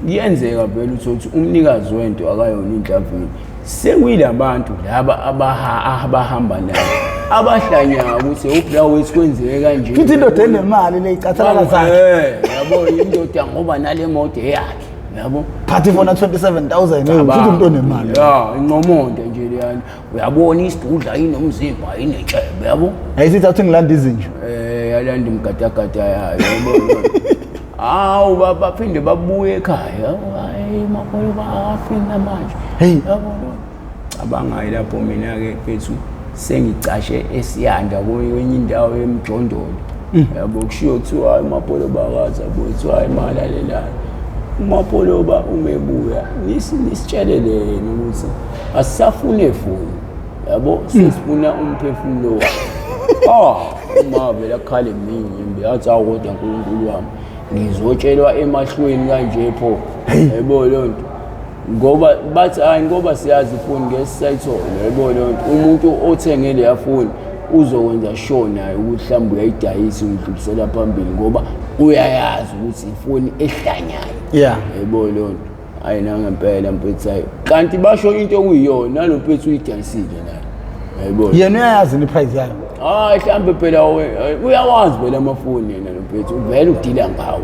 Kuyenzeka vele uthole ukuthi umnikazi wento akayona indlavini, sekuyilabantu laba abahamba nayo abahlanyayo ukuthi ubra wethu kwenzeke kanje. Futhi indoda enemali le icathalala zakhe. Yabo, indoda ngoba nale moto eyakhe, yabo. Phathi ifona 27,000, futhi umuntu onemali. Ya, inqomonde nje leyana, uyabona isidudla inomzimba, inetshebe, yabo. Ayisithi athi ngilanda izinja. Yalanda imgadagada yayo, yabo. Hawu, baphinde babuye ekhaya, hayi makolo bayafika manje. Yabo, cabanga lapho mina-ke mfethu sengicashe esiyanda kwenye indawo emjondolo, yabo. Kushiwo kuthiwa hayi uMapholoba akazi, yabo, kuthiwa hayi malalelani, uMapholoba umebuya nisitshelele yena ukuthi asisafune efoni, yabo, sesifuna umphefumulo wakhe. Ah, uma vele akhale minyimbi, athi awu kodwa nkulunkulu wami, ngizotshelwa emahlweni kanje pho, yebo leyo nto, ngoba bathi hayi ngoba siyazi ifoni ngeke sisayithole, yebo leyo nto. Umuntu othenge leya foni uzokwenza sure naye ukuthi mhlawumbe uyayidayisa, uyidlulisela phambili, ngoba uyayazi ukuthi ifoni ehlanyayo. Yebo leyo nto. Hayi nangempela mfethu, hayi kanti basho into okuyiyona, nalo mfethu uyidayisile naye, yayibona. Yena uyayazi ni price yayo? Hayi mhlambe phela uyawazi phela amafoni yena lo mfethu, uvele udila ngawo.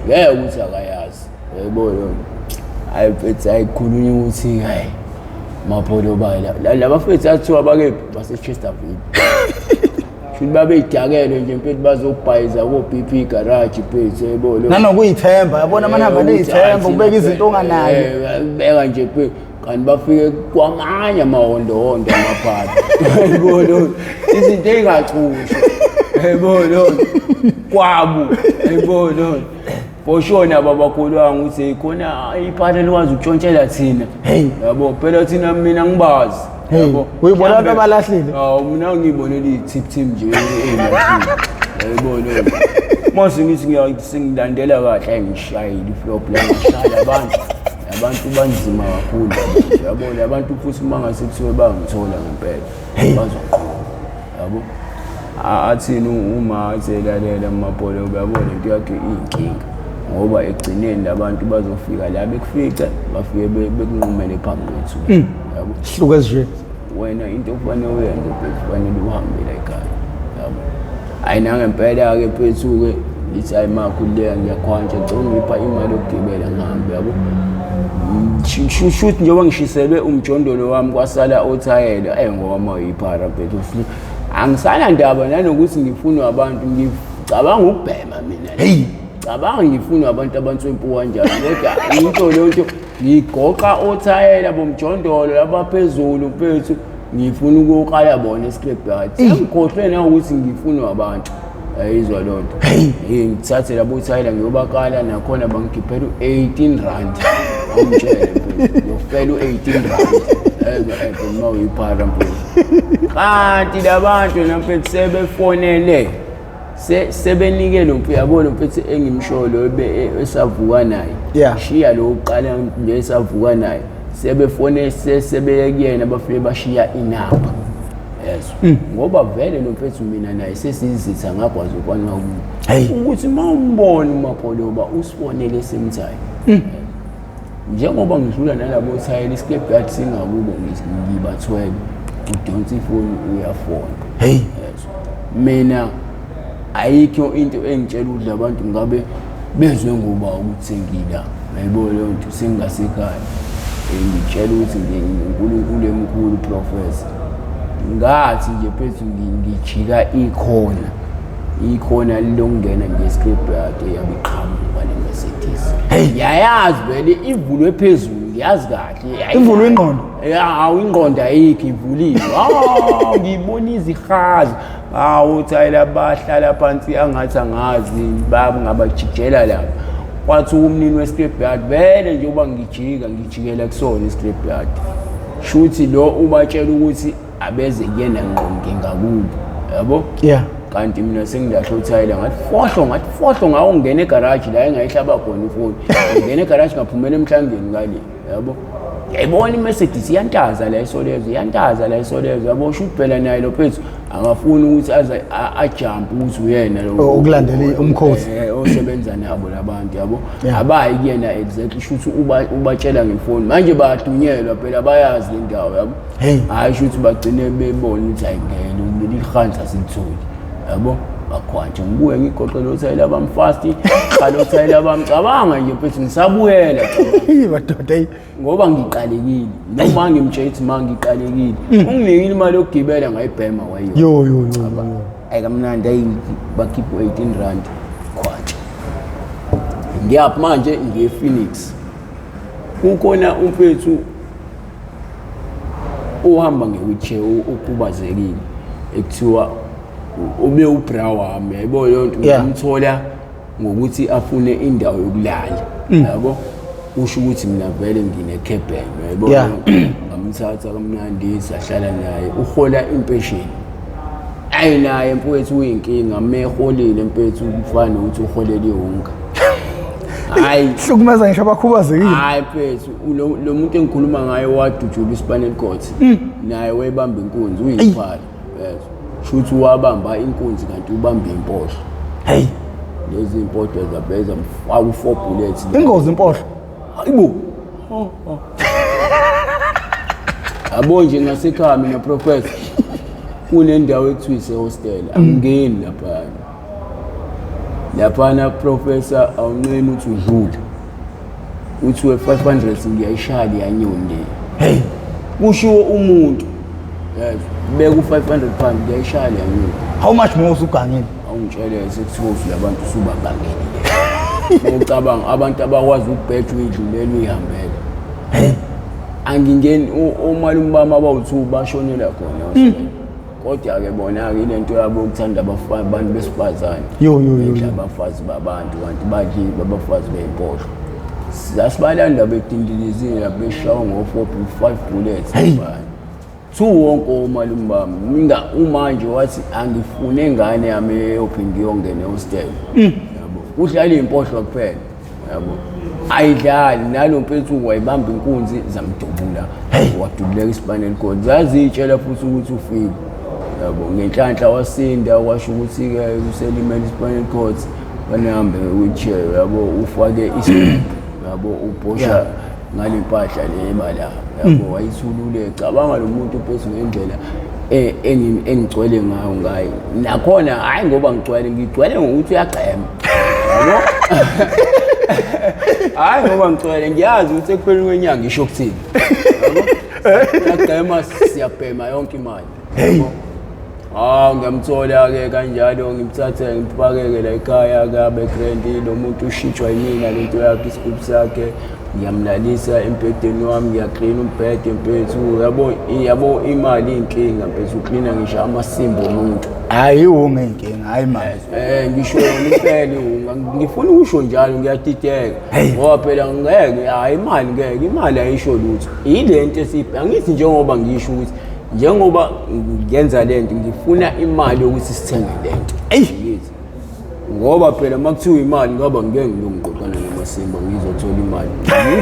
Ngeke ukuthi akayazi, yayibona leyo nto. Hayi mfethu, hayi kukhulunywa ukuthi hayi Mapholoba laba mfethu athiwa bakephi, base-Chesterville. Shuthi babeyidakele nje mfethu, bazobhayiza ko-BP garage mfethu, yayibona leyo nto. Nanokuyithemba, yabona amanamba neyithemba ukubeka izinto onganayo. Beka nje mfethu, kanti bafike kwamanye amahondohondo amaphathi, yayibona leyo nto. Izinto ey'ngacushwa, yayibona leyo nto. Kwabu, yayibona leyo nto. For sure nabo abakholwanga ukuthi khona iphara likwazi ukutshontshela thina. Yabo phela thina, mina ngibazi. Yabo. Uyibona abantu abalahlile? Hawu, mina ngiyibonela i-tip team nje eyilahlile. Yayibona leyo nto. Mase ngithi sengilandela kahle, hayi ngishayile iflop la, ngishaya abantu. Abantu banzima kakhulu manje, yabo, abantu futhi uma ngase kuthiwe bangithola ngempela, bazoqhuma. Yabo. Athini uma athi elalela uMapolo, uyabona into yakhe iyinkinga, ngoba ekugcineni labantu bazofika la bekufice, bafike bekunqumele phambi kwethu, yabo. Hluke ezinje. Wena into okufanele uyenze mfethu, kufanele uhambe la ekhaya, yabo. Hhayi, nangempela-ke mfethu-ke ngithi hayi makhululeka, ngiyakhwantsha, ngicela ungipha imali yokugibela ngihambe, yabo. Shuthi njengoba ngishiselwe umjondolo wami kwasala othayela, ngoba uma uyiphara mfethu, angisanandaba nanokuthi ngifunwa abantu, ngicabanga ukubhema mina. Hey. Cabanga ngifunwa abantu abanswempu kanjani, kodwa into leyo nto ngigoqa othayela bomjondolo labaphezulu mfethu, ngifuna ukuyokala bona e-scrap yard. Sengikhohlwe nawukuthi ngifunwa abantu, ayizwa loo nto. Hey, ngithathe labo thayela ngiyobakala, nakhona bangikhiphela u-18 rand. Awungitshele mfethu, ngiyofela u-18 rand. Ezwa uma uyiphara mfethu, kanti labantu namfethu sebefonele, sebenike lo mfethu, yabo, lo mfethu engimshoyo lo esavuka naye. Shiya lo uqala nje esavuka naye, sebefone sebeye kuyena, bafike bashiya inamba, yezwa, ngoba vele lo mfethu mina naye sesizitha ngagwazi ukwanwa Hey. ukuthi uma umbona uMapholoba usifonele semthayi, njengoba ngidlula nalabo thayela, i-scrap yard singakubo, ngibathwele, udonsa ifoni uyafona. Hey. Yezwa. Mina ayikho into engitshela ukuthi labantu ngabe bezwe ngoba ukuthi sengila, yayibona leyo nto, sengingasekhaya. Ngitshela ukuthi uNkulunkulu emkhulu, professor, ngathi nje phethu ngijika ikhona ikhona lokungena nge-scrap yard, eyabe iqhamuka le Mercedes. Hey. Yayazi vele ivulwe phezulu, ngiyazi kahle. Ivulwe ingqondo? Ya, hawu, ingqondo ayikho, ivuliwe. Ah, ngibona izihazi. Hawu, thayela bahlala phansi angathi angazi, ngabajijela lapha. Kwathi umnini we-scrap yard vele njengoba ngijika ngijikela kusona i-scrap yard, shuthi lo ubatshela ukuthi abeze kuyena ngqo ngingakubo, yabo. Kanti mina sengilahle uthayela, ngathi fohlo, ngathi fohlo, ngawo ngena egaraji la engayihlaba khona ifoni, ngena egaraji ngaphumela emhlangeni ngale, yabo. Ngiyayibona iMercedes iyantaza la iSolezwe, iyantaza la iSolezwe, yabo. Sho ukuthi phela naye lo phethu akafuni ukuthi aze ajampe ukuthi uyena lo. Oh, ukulandela umkhosi. Osebenza nabo labantu, yabo. Abayi kuyena exactly, shuthi ubatshela ngefoni, manje bayadunyelwa phela, bayazi le ndawo, yabo. Hey. Hhayi, shuthi bagcine bebona ukuthi ayingene leli hansi, asilitholi, yabo, bakhwanje. Ngibuye ngigoqe lo thayela bami fast, qala uthayela bami, cabanga nje mfethu, ngisabuyela, cabanga. Madoda, hey. Ngoba ngiqalekile, noma ngimtshela ukuthi ma ngiqalekile, unginikile imali yokugibela, ngayibhema wayiyo. Yo yo yo yo. Ayi kamnandi, ayi, bakhipha u-18 rand, khwatsha. Ngiyaphi manje? Ngiye Phoenix. Kukhona umfethu uhamba nge-wheelchair, ukhubazekile, ekuthiwa ube ubra wami, yayibona leyo nto. Ngimthola ngokuthi afune indawo yokulala, yabo, kusho ukuthi mina vele ngine-cabin, yayibona. Ngamthatha kamnandi, sahlala naye, uhola impesheni. Ayi, naye mfowethu uyinkinga, meholile mfethu kufana nokuthi uholela iwunga, hayi. Hlukumeza ngisho abakhubazekile. Hayi mfethu, lo muntu engikhuluma ngaye wadutshula i-spinal cord, naye wayebamba inkunzi, uyiphala, yezwa, shuthi wabamba inkunzi kanti ubamba impohlo. Hey. Lezi impohlo zabeza mfaka u-four bullets. Ingozi impohlo. Hayibo, yabo nje ngasekhaya mina, professor, kunendawo ekuthiwa ise-hostel, angingeni laphana. Laphana, professor, awunqeni ukuthi udlule uthi we-500 ngiyayishaya leyanyoni le. Hey. Kushiwo umuntu, yes, beka u-500 pound, ngiyayishaya leyanyoni. How much more usugangile? Awungitshele, sekuthiwa labantu usubabangele. Ucabanga abantu abakwazi ukubheja, uyidlulela uyihambele. Hey. Angingeni. Omalume bami abawu-two bashonela khona hostel. Kodwa-ke bona-ke ilento yabo yokuthanda abantu besifazane. Yo, yo, yo, Bedla yo. abafazi babantu, kanti badli abafazi beyimpohlo. Sasibalanda bedindilizile lapho, beshawa ngo-four five bullets. Hey. Laphaya. Two wonke omalume bami. Minga uma nje wathi angifune ingane yami eyophinde iyongena ehostel, yabo, kudlala iy'mpohlo kuphela, yabo, ayidlali nalo mfethu wayibamba inkunzi, zamdubula, wadubuleka i-spinal cord, zaziyitshela futhi ukuthi ufile. Yabo, ngenhlanhla wasinda, kwasho ukuthi-ke uselimele i-spinal cord, banehambe nge-wheelchair, yabo, ufake isigubhu, yabo, ubhosha ngale mpahla le ebala, yabo, wayithulule. Cabanga lo muntu phezu ngendlela engigcwele ngayo ngaye. Nakhona hhayi ngoba ngigcwele, ngigcwele ngokuthi uyagxema, yabo. Hhayi ngoba ngigcwele, ngiyazi ukuthi ekupheleni kwenyanga isho kuthini. Uyagxema, siyabhema yonke imali. Hey. Ah, ngiyamthola-ke kanjalo, ngimthathe ngimfake-ke la ekhaya-ke abe grand. Lo muntu ushintshwa yimina lento yakhe, isigubhu sakhe, ngiyamlalisa embhedeni wami, ngiyaklina umbhede mfethu, yabo. Yabo, imali iyinkinga mfethu, uklina ngisho amasimba omuntu. Hayi, iwunga inkinga, hayi mali. Ngisho yona impela iwunga, ngifuna ukusho njalo, ngiyadideka. Hey. Ngoba phela ngeke, hayi imali ngeke, imali ayisho lutho. Yile nto esiyibheka, ngithi njengoba ngisho ukuthi njengoba ngenza lento ngifuna imali yokuthi sithenge lento. Eyi. Ngithi ngoba phela uma kuthiwa imali ngaba ngeke ngilongiqoqana namasimba ngizothola imali,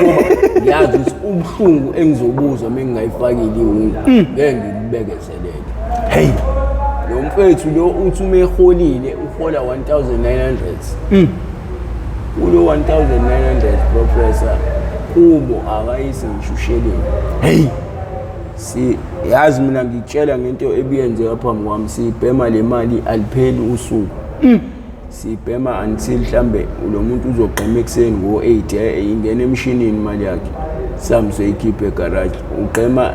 ngoba ngiyazi ukuthi ubuhlungu engizobuzwa uma ngingayifakile iwunga ngeke ngikubekezelele. Hey. Lo mfethu lo uthi uma eholile uhola 1900. Kulo 1900, professor, kubo akayisi ngisho usheleni. Hey. Si yazi mina ngikutshela ngento ebiyenzeka phambi kwami, siyibhema le mali alipheli usuku. Sibhema until mhlambe lo muntu uzogqema ekuseni ngo-8, ingena emshinini imali yakhe, sami soyikhipha egaraji, ugqema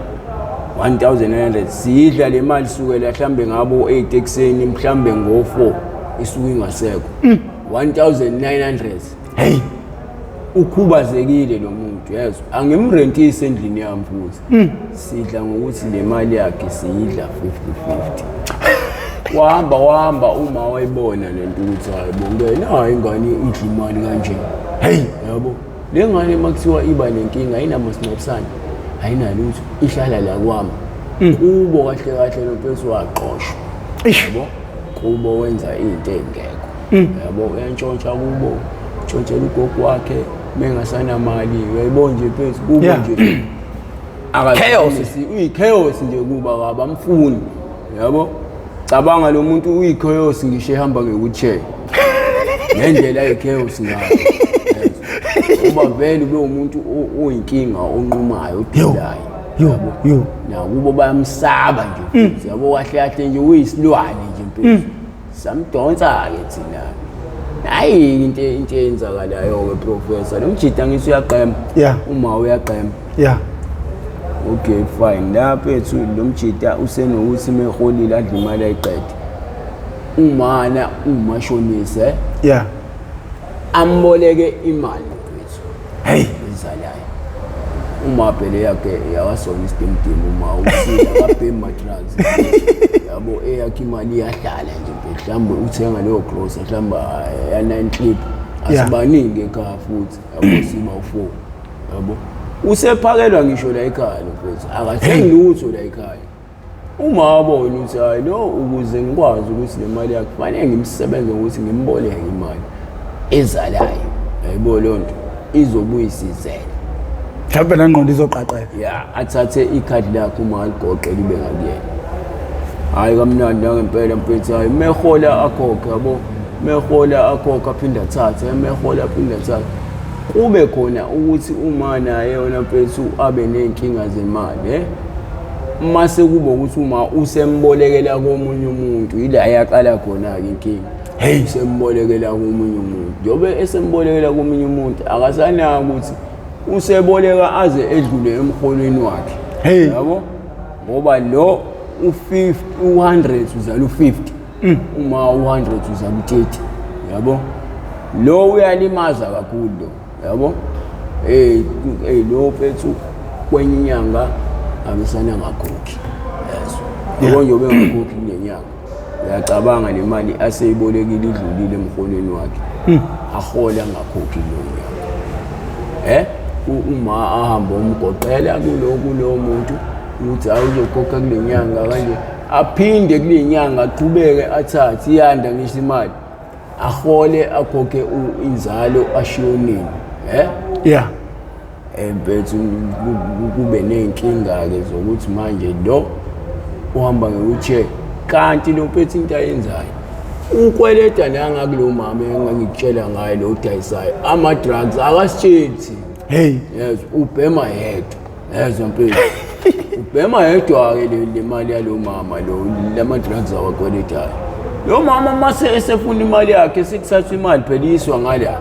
1900. Siyidla le mali sukela mhlambe ngabo 8 ekuseni, mhlambe ngo-4 isuke ingasekho 1900. Hey. Ukhubazekile lo muntu, yezwa, angimrentisi endlini yami futhi. Sidla ngokuthi le mali yakhe siyidla 50-50. Wahamba wahamba, uma wayibona lento ukuthi hayi bo, ngena ingane idla imali kanje. Hey. Yabo, le ngane uma kuthiwa iba nenkinga ayinamasingcwabisane, ayinalutho, ihlala la kwami. Kubo kahle kahle lo mfethu waxoshwa. Eish. Yabo, kubo wenza into engekho, yabo, uyantshontsha kubo, ntshontshela ugogo wakhe mengasanamali, uyayibona nje mfethu kubo nje. Chaos. Uyi-chaos nje kuba, abamfuni, yabo. Cabanga lo muntu uyi-chaos ngisho ehamba nge-wheelchair, ngendlela ayi-chaos ngayo. Uba vele ube umuntu oyinkinga, onqumayo, odulayo. Yo, yo. Nakubo bayamsaba nje futhi, yabo, kahle kahle nje uyisilwane nje mfethu. Samdonsa-ke thina. Hayi, into eyenzakalayo-ke, professor, lo mjida ngithi uyagqema. Uma uyagqema. Okay, fine, la mfethu lo mjida usenokuthi meholile adla imali ayiqede. Umana umashonise amboleke imali mfethu. Hey. Ezalayo. Uma phela yakhe yakasona isidimdimu, uma usile akabhemi ma-drugs, yabo, eyakhe imali iyahlala nje mfethu. Mhlawumbe uthenga leyo grocer mhlawumbe ya-9 clip. Asibaningi ekhaya futhi, yabo, siba u-4, yabo. Usephakelwa ngisho la ekhaya lo mfethu, akathengi lutho la ekhaya. Uma wabona ukuthi hayi lo, ukuze ngikwazi ukuthi le mali yakhe kufanele ngimsebenze ngokuthi ngimboleke imali ezalayo, yayibo, leyo nto izobuya isizele. Mhlawumbe nengqondo izoqaqeka. Ya, athathe ikhadi lakhe uma aligoqe libe ngakuyena. Hhayi, kamnandi nangempela mfethu. Hhayi, mehola akhokhe, yabo, mehola akhokhe, aphinde athathe, mehola aphinde athathe. Kube khona ukuthi uma naye yona mfethu abe ney'nkinga zemali, mase kuba ukuthi uma usembolekela komunye umuntu, yila yaqala khona-ke inkinga. Hey. Usembolekela komunye umuntu, njengoba esembolekela komunye umuntu akasanaka ukuthi useboleka aze edlule emholweni wakhe. Hey. Yabo, ngoba lo u-50, u-100 uzala u-50, uma u-100 uzala u-30, yabo. Lo uyalimaza kakhulu lo, yabo. Lo mfethu kwenye inyanga abesana ngakhokhi, yazi, yabo, nje ubengakhokhi kule nyanga. Uyacabanga le mali aseyibolekile idlulile emholweni wakhe, ahola angakhokhi kulo nyanga. Uma ahamba umgoqela kulo muntu ukuthi hayi, uzokhokha kule nyanga kanje, aphinde kule nyanga aqhubeke athathe, iyanda ngisho imali, ahole akhokhe inzalo ashiye nini. Mfethu, kube ney'nkinga-ke zokuthi manje lo uhamba nge-wheelchair. Kanti lo mpethu into ayenzayo ukweleta nangakulo mama engangikutshela ngaye lo udayisayo ama-drugs akasitsheli thina. Hey. Yes, ubhema yedwa. Yezwa mfethu. Ubhema yedwa-ke le mali yalo mama lo lama-drugs awakweletayo. Lo mama mase esefuna imali yakhe sekuthathwa imali phela iyiswa ngala.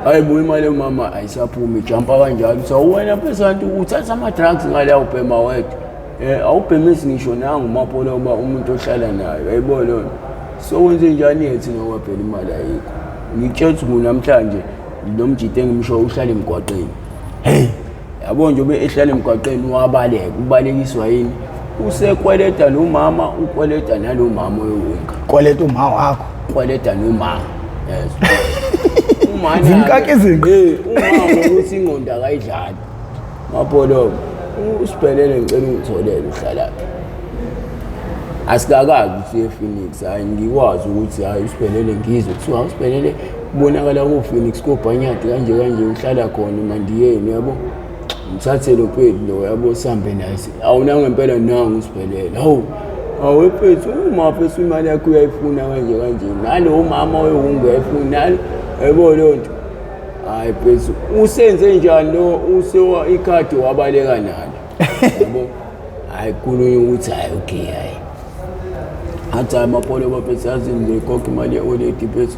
Hayi bo, imali yomama ayisaphumi, ijampa kanjalo. Uthi wena mfethu uthatha ama-drugs ngala ubhema wedwa. Awubhemisi ngisho nangu uMapolo uba umuntu ohlala nayo, yayibona lona. So wenze njani-ke thina ngoba phela imali ayikho. Ngikutshela ukuthi kunamhlanje lo mjita engimsho uhlala emgwaqeni. Hey. Yabo nje ube ehlala emgwaqeni wabaleka, ubalekiswa yini? Usekweleta lo mama, ukweleta nalo mama oyowunga. Kweleta uma wakho. Ukweleta nomama. Yes. Uma Zimkaka izinqa. Uma ukuthi ingqondo akayidlali. Mapolo, usibhelele ngicela ungitholele uhlalaphi. Asikakazi ukuthi uye Phoenix, hayi ngikwazi ukuthi hayi usibhelele ngizwe kuthiwa usibhelele kubonakala ku-Phoenix kobhanyadi kanje kanje uhlala khona emandiyeni yabo. Ngithathe lo mfethu lo yabo sihambe naye. Awuna ngempela nangu usibhelele. Hawu. Hawu mfethu uma mfethu imali yakho uyayifuna kanje kanje. Nalo mama wewungu uyayifuna nalo. Yabo leyo nto. Hayi mfethu usenze njani lo usewa ikhadi wabaleka nalo. Yabo. Hayi khulunywa ukuthi hayi okay hayi. Athi hayi Mapolo bafethu yazi ngizoyikhokha imali ye-oledi mfethu.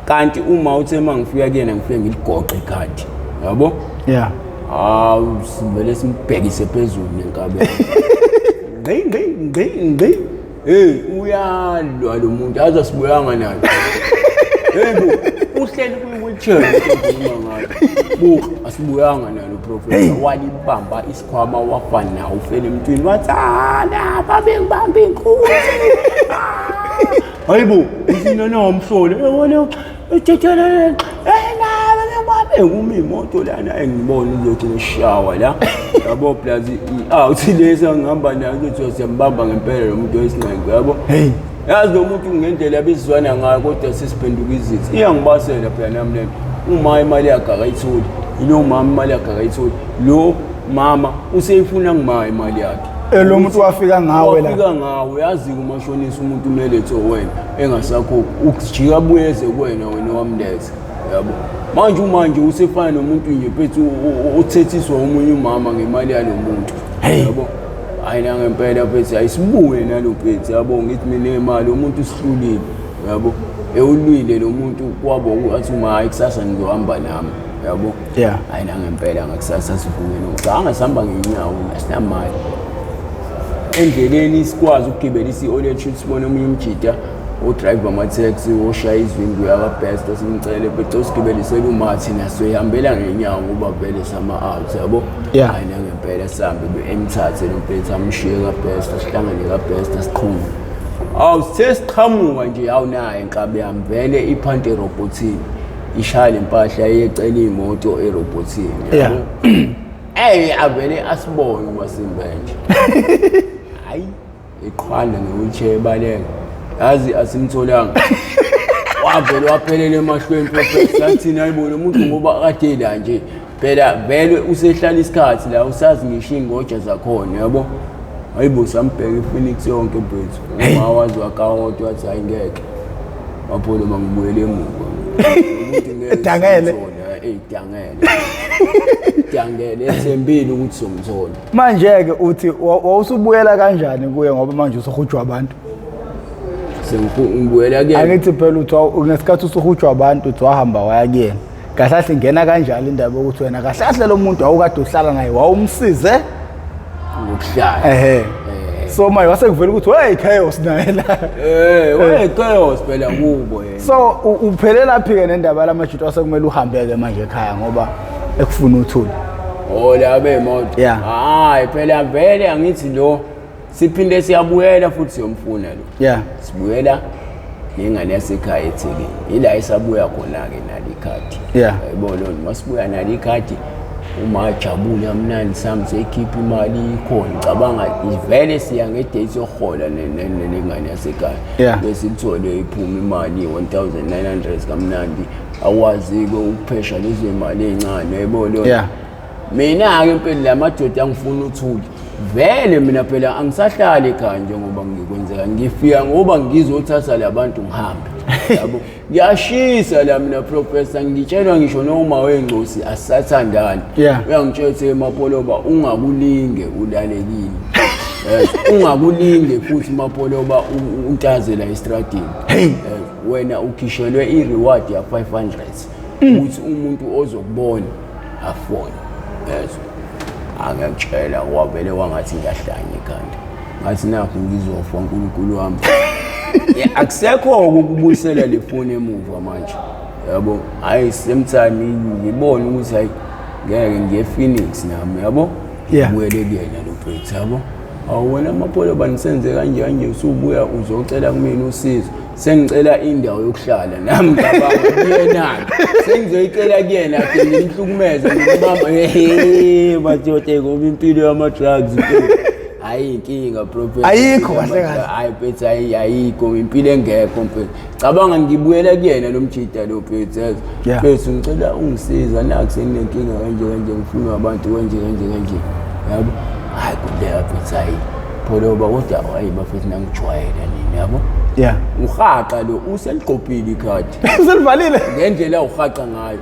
Kanti uma uthe uma ngifika kuyena ngifike ngiligoqe ikhadi. Yabo? Yeah. Hawu sivele simbhekise phezulu nenkabe. Ngqi ngqi ngqi ngqi. Hey uyalwa lo muntu aze sibuyanga naye. Hey bo uhleli kwi-wheelchair ukhuluma ngayo. Buka asibuyanga nalo professor walibamba isikhwama wafa nawo ufele emntwini wathi ah lapha bengibamba inkunzi. Hayibo isina nomhlolo yabona uthethelele eh naba ngibambe ngumi imoto lana engibona uzothi ngishawa la yabo plus i-out lesa ngihamba nayo kuzothi siyambamba ngempela lo muntu wesinqenqe yabo. Hey. Yazi lo muntu ngendlela abizwana ngayo kodwa sesiphenduka izithi iyangibasela phela nami lento. Uma imali yakhe akayitholi, ilo mama imali yakhe akayitholi, lo mama useyifuna ngima imali yakhe. Lo muntu wafika ngawe la. Wafika ngawe, yazi umashonisa umuntu umelethe wena engasakhokhi, ukujika buyeze kuwena wena wamletha. Yabo. Manje umanje usefana nomuntu nje mfethu othethiswa omunye umama ngemali yalo muntu. Yabo. Hayi nangempela mfethu ayisibuye nalo mfethu yabo ngithi mina imali umuntu usihlulile yabo. Ewulwile lo muntu kwabo athi uma hayi kusasa ngizohamba nami yabo. Yeah. Hayi nangempela ngakusasa sivuke no. Sihamba ngenyawo asinamali. Endleleni sikwazi ukugibela isi-oled shoot sibone omunye umjita odrive ama-taxi oshaya izwindu yakabest simcele bece usigibelisele umathi nasoyihambela ngenyawo ngoba vele sama-out yabo. Yeah. Hayi nangempela sihambe emthathe lo mfethu amshiye kabest sihlangane kabest siqhume. Awu sithe siqhamuka nje awunayo inkabi yami vele iphante erobhothini ishaya le mpahla iyecela imoto erobhothini Yeah. yabo. Ey avele asibone uMasimba nje. Hayi iqhwanda nge-wheelchair ebaleka. Yazi asimtholanga. Wavele waphelela emahlweni professor sathina hayibo lo muntu ngoba kade la nje. Phela vele usehlala isikhathi la usazi ngisho iy'ngoja zakhona yabo. Hayibo sambheka iPhoenix yonke mfethu. Uma wazi wakawodwa wathi hayi ngeke. Mapholo mangibuyele emuva. Umuntu ngeke Edangele. simthole, Edangele. Edangele ethembile ukuthi somthola. Manje ke uthi wawusubuyela kanjani kuye ngoba manje usuhujwa abantu? Sengibuyela kuyena. Angithi phela uthi ngesikhathi usuhujwa abantu uthi wahamba waya kuyena. Kahle kahle ingena kanjalo indaba yokuthi wena kahle kahle lo muntu awukade uhlala naye wawumsize Ngokuhlala. Ehe. So manje wase kuvela ukuthi hey chaos naye la. We chaos phela kubo yena. So uphelela phi ke nendaba lamajita wasekumele uhambeke manje ekhaya ngoba ekufuna uthuli. Oh la bemoto. Yeah. Hayi phela vele angithi lo siphinde siyabuyela futhi siyomfuna lo. Yeah. Sibuyela nengane yasekhaya eThekwini. Ila esabuya khona ke nali ikhadi. Yeah. Yayibona lo masibuya nali ikhadi uma jabule amnandi sami seyikhipha imali ikhona cabanga ivele siya ngedate yokuhola nengane yasekhaya. Yeah. Bese ithole iphuma imali 1900 kamnandi akwazi ke ukuphesha lezo imali ezincane yayibona lo. Yeah. Mina ke impela la madoda angifuna uthuli. Vele mina phela angisahlali ekhaya njengoba ngikwenzeka, ngifika ngoba ngizothatha labantu ngihambe. Yabo, ngiyashisa la mina professor, ngitshelwa ngisho noma wengcosi asisathandani. Uyangitshela ukuthi Mapoloba ungakulinge ulale kini. Yes, ungakulinge futhi Mapoloba untazela estradini. Hey. Yes, wena ukhishelwe i-reward ya 500 ukuthi umuntu ozokubona afone. Yes. Angiyakutshela wavele wangathi ngiyahlanya ekhanda. Ngathi nakho ngizofa uNkulunkulu wami. Akusekho ukubuyisela le foni emuva manje. Yabo, hayi same time ngibona ukuthi hayi ngeke ngiye Phoenix nami, yabo. Ngibuyele kuyena lo mfethu, yabo. Awu wena Mapolo banisenze kanje kanje, usubuya uzocela kumina usizo. Sengicela indawo yokuhlala nami ngicabanga kuyena. Sengizoyicela kuyena ke ngimhlukumeze ngibamba hey madoda ngoba impilo yama drugs. Hayi inkinga professor. Ayikho kahle kahle. Hayi mfethu, hayi ayikho impilo engekho mfethu. Cabanga ngibuyela kuyena lo mjida lo mfethu. Mfethu ngicela ungisiza nakho senginenkinga kanje kanje, ngifuna abantu kanje kanje kanje. Yabo. Hayi kuleya mfethu hayi. Pholoba kodwa hayi bafethu nangijwayela nini yabo. Uhaqa lo useligqobhile ikhadi. Uselivalile. Ngendlela uhaqa ngayo.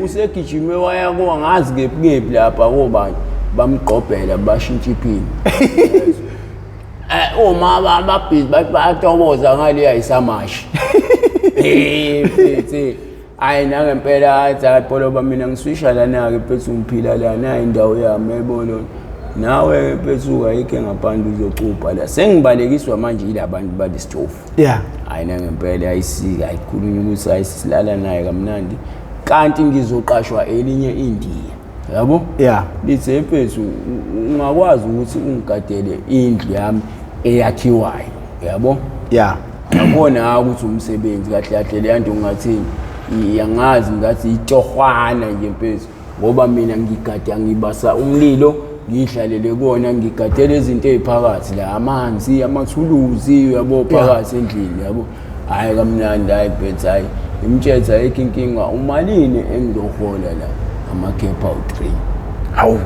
Usegijime waya ko angazi kephi kephi lapha kobani. Bamgqobhela bashintsha iphini. Uma ababhizi bathi bayatoboza ngale ayisamashi. Mfethu. Hayi nangempela athi hayi Pholoba mina ngiswisha lana ke mfethu ngiphila la nayi indawo yami yayibona. Nawe mfethu ayikho ngaphandle uzocupha la. Sengibalekiswa manje yilabantu balesitofu. Hayi nangempela ayisika ayikhulunywa ukuthi ayisilala naye kamnandi. Kanti ngizoqashwa elinye iNdiya. Yabo? Lithe mfethu ungakwazi ukuthi ungigadele indlu yami eyakhiwayo. Yabo? Yabona ukuthi umsebenzi kahle kahle le nto ngathini iyangazi ngathi itohwana nje mfethu ngoba mina ngigada ngibasa umlilo ngihlalele kona ngigadele izinto eziphakathi la amanzi amathuluzi yabo phakathi endlini yabo. Hayi kamnandi hayi mfethu hayi imtshetha ayikho inkinga umalini engizohola la amakhepha u3. Hawu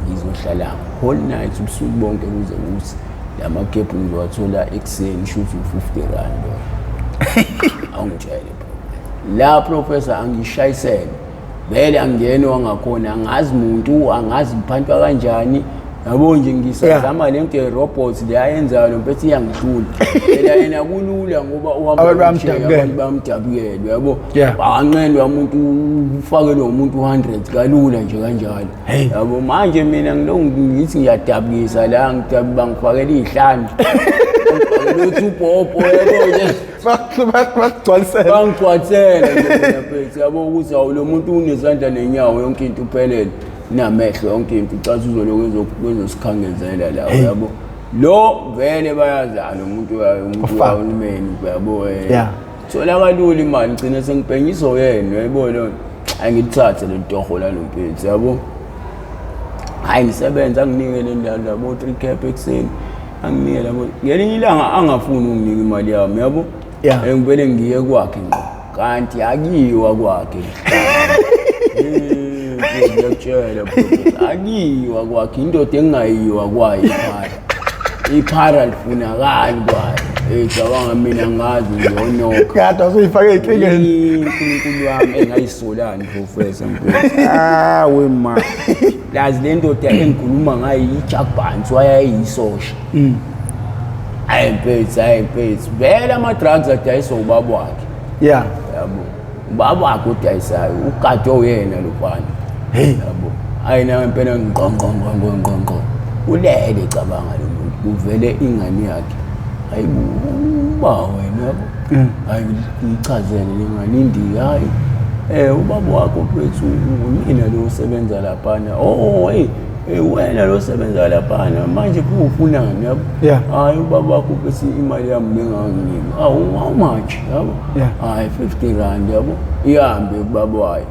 ngizohlala whole night ubusuku bonke kuze kuthi lamakhepha ngizowathola ekuseni shuthi u50 rand. Awungitshele bro. La professor angishayisele vele angene wangakhona angazi muntu angazi ngiphanthwa kanjani yabo nje ngisazama lento ye-robots le ayenzayo lo mfethu iyangihlula. Phela yena kulula ngoba uhamba Abantu ngomshini, bayamdabukela. abantu bayamdabukela yabo. Anqendwa umuntu ufakelwe umuntu 100 kalula nje kanjalo. Yabo manje mina ngilokhu ngithi ngiyadabukisa la ngidabuka bangifakela izihlanu. Ngifakela uthubhobho yabo nje. Bakugcwalisela. Bangigcwalisela nje mina mfethu yabo ukuthi awu lo muntu unesandla nenyawo yonke into uphelele namehlo yonke into ucathi uzolokhu ezosikhangezela la yabo. Lo vele bayazi lo muntu umuntu Ufaka. kahulumeni yabo. Thola kalula imali ngcine sengibhenyiso yena yayibona lona. Angithathe le ntoho la lo mfethu yabo. Hayi ngisebenza anginike le ndawo labo 3 cap ekuseni anginike labo ngelinye ilanga angafuni ukunginika imali yami yabo. Ngivele ngiye kwakhe ngqo kanti akiwa kwakhe. Ngiyakutshela bro, akiwa kwakhe indoda engayiwa kwayo iphara. Iphara lifunakali kwayo. Cabanga mina ngazi ngiyonokha. Kade usuyifake ey'nkingeni. Unkulunkulu wami engayisolani professor mfethu. Ah we ma. Lazi le ndoda engikhuluma ngayo iJack Barnes wayeyisosha. Hayi mfethu, hayi mfethu. Vele ama drugs adayiswa ubaba wakhe. Yabo. Ubaba wakhe udayisayo, ugade oyena lo mfana. Hey. Yabo. Hayi na impela ngqo ngqo ngqo ngqo ngqo ngqo. Ulele cabanga lo muntu kuvele ingane yakhe. Hayi uba wena yabo. Hayi ngichazele le ngane indiya hayi. Ubaba wakho mfethu mina lo osebenza laphana. Oh hey wena lo osebenza laphana manje kufunani yabo. Hayi ubaba wakho mfethu imali yami benganginiki. Awu how much yabo? Hayi 50 rand yabo. Ihambe kubaba wayo.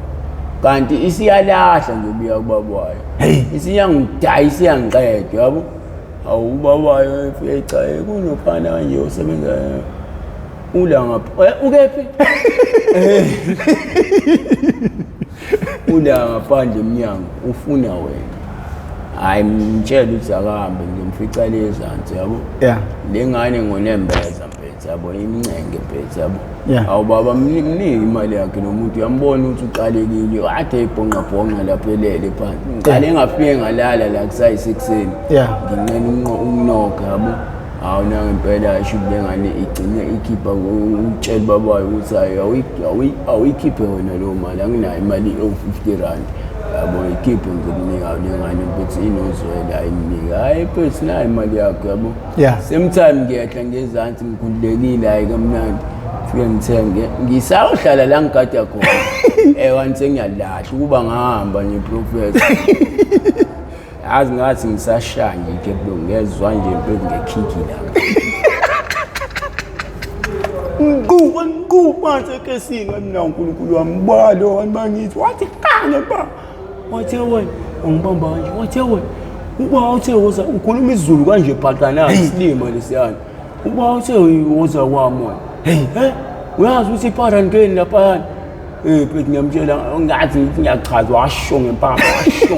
Kanti isiyalahla nje ubuya kubaba wayo. Hey. Isiyangidaya isiyangiqeda yabo. Awu ubaba wayo efika cha kunofana kanje osebenza ula ngapha. Ukephi? Ula ngaphandle emnyango ufuna wena. Hhayi, mtshele ukuthi akahambe, ngizomfica le ezansi, yabo. Le ngane ngonembeza mfethu, yabo, imncenge mfethu, yabo. Awu baba, mnike imali yakhe lo muntu, uyambona ukuthi uqalekile, kade eyibhonqabhonqa lapho elele phansi. Ngiqale ngafike ngalala la kusayisekuseni. Nginqena umnokho, yabo. Hawu nangempela isho le ngane igcine ikhipha utshela babayo ukuthi hayi awuyikhiphe wena leyo mali, anginayo imali ewu-50 rand. Yabo, ikhiphe ngizokunika le ngane mfethu, inozwela ayinike. Hhayi mfethu, nayo imali yakho, yabo. Same time ngiyehla ngezansi ngikhululekile, hhayi kamnandi. Fike ngithenge, ngisayohlala la ngigada khona. Kanti sengiyalahla ukuba ngahamba nje professor. Yazi ngathi ngisashaya nje ikeplo, ngezwa nje mfethu ngekhiki la. Ngiquba ngiquba sekesini mina uNkulunkulu wami balo wami bangithi wathi kanye ba wathe wena ungibamba kanje wathe wena uba uthe woza ukhuluma isiZulu kanje bhaqa na isilima lesiyana uba uthe woza kwami wena hey hey uyazi ukuthi iparanteni lapha. Mfethu ngiyamtshela ngathi ngithi ngiyachaza washo ngempama washo.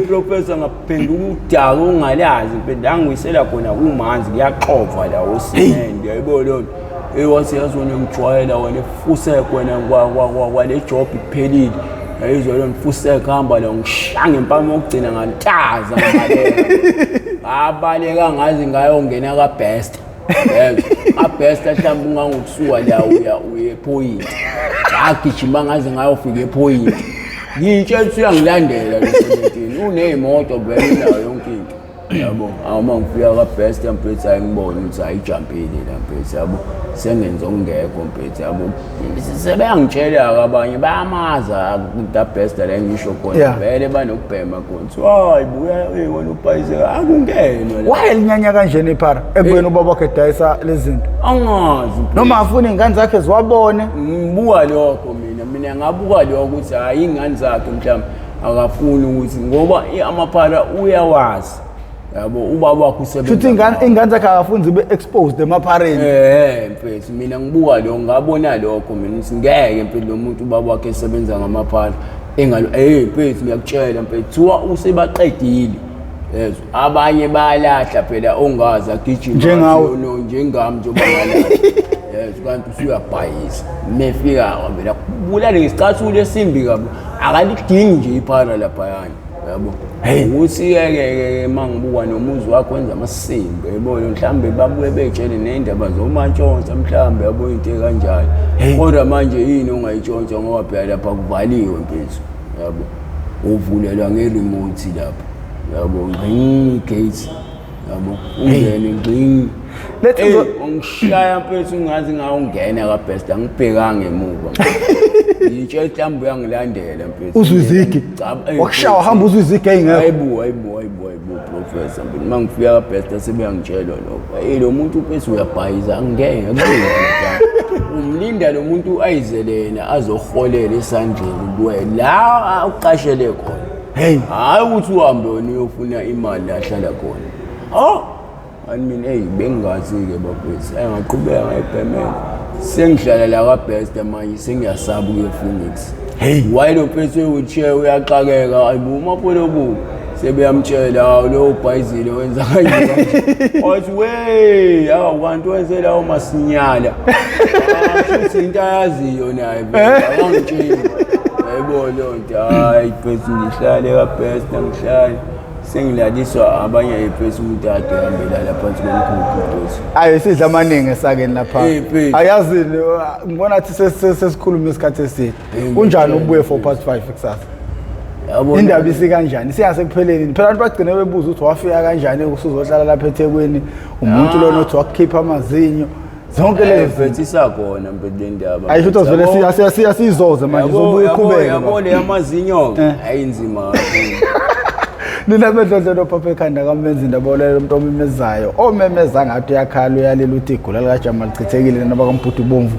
Professor ngaphenduka udaka ongalazi mfethu la ngiwisela khona kumanzi kuyaxova la osimende yayibona leyo nto. Wathi yazi wena ngijwayela wena fusek wena kwale job iphelile. Yayizwa leyo nto fusek hamba la ngishaya ngempama yokugcina ngantaza ngabaleka. Ngabaleka ngaze ngayongena ka-Best. Yebo, abhesta mhlawumbe ungangokusuka la uya uye ephoyinti. Ngagijima ngaze ngayofika ephoyinti. Ngiyitshela ukuthi uyangilandela lo 17. Uney'moto vele unayo yonke into. Yabo, awu uma ngifika ka-Best mfethu hayi ngibone ukuthi ayijampile la mfethu yabo. Sengenza okungekho mfethu yabo. Sebeyangitshela-ke abanye bayamaza ka-Best la engisho khona. Vele banokubhema khona. Hayi buya wena ubhayizeka akungenwa la. Wayelinyanya kanjena iphara ekubeni ubaba wakhe edayisa lezi zinto. Angazi. Noma afuna iy'ngane zakhe ziwabone. Ngibuka lokho mina, mina ngabuka lokho ukuthi hhayi iy'ngane zakhe mhlawumbe akafuni ukuthi ngoba amaphara uyawazi. Yabo ubaba wakhe usebenza. Shuthi ingane zakhe akafuni zibe exposed emaphareni. Mfethu mina ngibuka lokho ngabona lokho mina ukuthi ngeke mfethu lo muntu ubaba wakhe esebenza ngamaphara. Engalo mfethu ngiyakutshela mfethu thiwa usebaqedile. Yezwa abanye bayalahla phela ongazi agijima njengawe no njengami njengoba ngalahla. Yezwa kanti usuyabhayisa. Mefika vela kubulale ngesicathulo esimbi kabi. Akalidingi nje iphara laphayana. Yabo. Ukuthi ke ke mangibuka nomuzi wakho wenza amasimba yabo mhlambe babuye betshele nendaba zomantshontsha mhlambe yabo into ekanjalo. Kodwa manje yini ongayitshontsha ngoba phela lapha kuvaliwe mfethu. Yabo. Uvulelwa nge-remote lapha. Yabo ngqi gate. Yabo ungene ngqi. Let's go. Ungishaya mfethu ungazi ngawungena ka-Best angibhekanga emuva. Ngitshela mhlawumbe uyangilandela mfethu. Uzwe izigi. Wakushaya wahamba uzwe izigi ey'ngekho. Hayibo hayibo hayibo hayibo professor mfethu uma ngifika ka-Best sebeyangitshela lokho. Hey lo muntu mfethu uyabhayiza angeke akuyenzi. Umlinda lo muntu ayizele yena azoholela esandleni kuwe la uqashele khona. Hey. Hayi ukuthi uhambe wena uyofuna imali la ahlala khona. Oh I mean hey bengingazi-ke bafethu engaqhubeka ngayibhemela sengihlala la ka-Best manje sengiyasaba ukuya e-Phoenix. Hey. Why lo mfethu we-wheelchair uyaxakeka ayibo uMapholo buka sebeyamtshela hawu lo ubhayizile wenza kanje kanje. Wathi we awu kanti wenze lawo masinyala. Futhi into ayaziyo naye vele akangitsheli. Yayibona leyo nto hayi mfethu ngihlale ka-Best ngihlale. Sengilaliswa abanye mfethu umuntu ade ehambela phansi komkhukhu mfethu. Ayi sidla amaningi esakeni lapha. Hey, mfethu. Ayazini ngibona ngathi sesikhuluma isikhathi eside. Hey, Kunjani ngiyakutshela, ubuye 5:04 kusasa? Yabona. Indaba isikanjani? Siyasekupheleni. Phela abantu bagcine bebuza ukuthi wafika kanjani usuzohlala lapha eThekwini. Umuntu lona othi wakukhipha amazinyo. Zonke lezo zinto. Mfethu isakhona mfethu le ndaba. Ayi futhi vele siyasizoze manje zobuye uqhubeke. Yabo le amazinyo ayinzima kakhulu. Nina bedlodlo nophapha ekhanda kamenzi indaba olela umuntu omemezayo omemeza ngathi uyakhala uyalila uthi igula likajama lichithekile noma kaMbhudu Bomvu.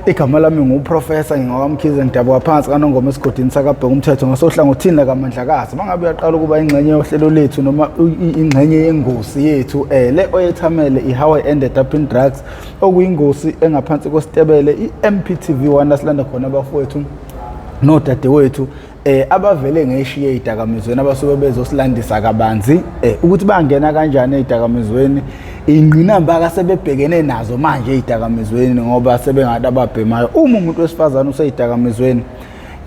Igama lami nguProfessor ngingowamkhize ngidabuka phansi kaNongoma esigodini sakabheka umthetho ngasohlangothini lakaMandlakazi. Mangabe uyaqala ukuba ingxenye yohlelo lethu noma ingxenye yengosi yethu le oyethamele i-How I Ended Up in Drugs okuyingosi engaphansi kwesitebele i-MPTV 1 lasilanda khona abafowethu nodadewethu. Abavele ngeshiye ey'dakamizweni abasuke bezosilandisa kabanzi ukuthi bangena kanjani ey'dakamizweni, ingqinamba akasebebhekene nazo manje ey'dakamizweni ngoba sebengabantu ababhemayo. Uma umuntu wesifazane usey'dakamizweni,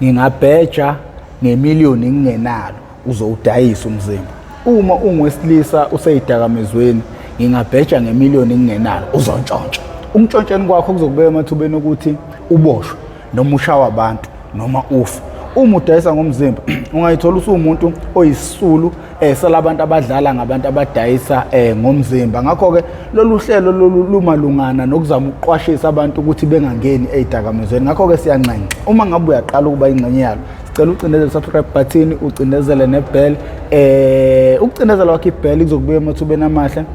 ngingabheja ngemiliyoni ngingenalo, uzowudayisa umzimba. Uma ungowesilisa usey'dakamizweni, ngingabheja ngemiliyoni ngingenalo, uzontshontsha. Ukuntshontsheni kwakho kuzokubeka emathubeni okuthi uboshwe noma ushawe abantu noma ufe. Uma udayisa ngomzimba ungayithola usuwumuntu oyisisulu salabantu abadlala ngabantu abadayisa ngomzimba. Ngakho-ke lolu hlelo lolu lumalungana nokuzama ukuqwashisa abantu ukuthi bengangeni ey'dakamizweni. Ngakho-ke siyanxenxa, uma ngabe uyaqala ukuba ingxenye yalo, sicela ucindezele subscribe button, ucindezele nebell. Ukucindezela kwakho ibell kuzokubeka emathubeni amahle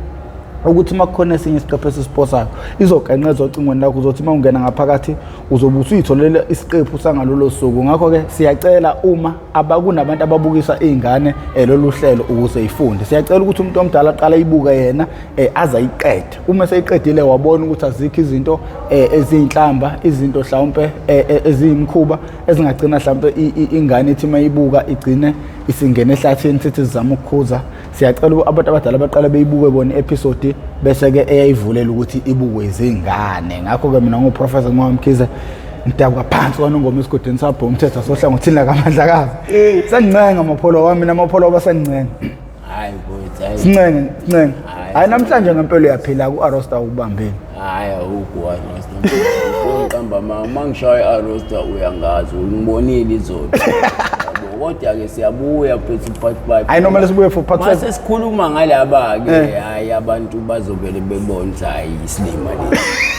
ukuthi uma kukhona esinye isiqephu esisiposayo izogenqeza ocingweni lakho, uzothi uma ungena ngaphakathi uzobe usuyitholela isiqephu sangalolo suku. Ngakho-ke siyacela uma kunabantu ababukisa iy'ngane lolu hlelo ukuze ifunde, siyacela ukuthi umuntu omdala aqale ayibuke yena aze ayiqede. Uma eseyiqedile wabona ukuthi azikho izinto eziyinhlamba, izinto mhlawumpe eziyimkhuba ezingagcina mhlawumpe ingane ithi uma ibuka igcine isingena ehlathini sithi sizama ukukhuza. Siyacela abantu abadala baqale beyibuke bona i-episode bese-ke eyayivulela ukuthi ibukwe izingane. Ngakho-ke mina nguProfessor Nqoba Mkhize, ngidabuka phansi kwaNongoma esigodini sabho umthetho sohlangothini lakaMandlakazi. Sengincenga amapholo wami namapholo abasengincenga. Hayi mfowethu, hayi. Sincenge, sincenge. Hayi namhlanje ngempela uyaphila ku-Arosta ukubambile. Hayi awukho Arosta. Ngiqamba amanga, uma ngishaya i-Arosta uyangazi, ungibonile izolo. Yabo, kodwa-ke siyabuya mfethu part 5. Hayi noma lesibuye for part 5. Mase sikhuluma ngalaba-ke, hayi abantu bazovele bebone ukuthi hayi isilima lesi.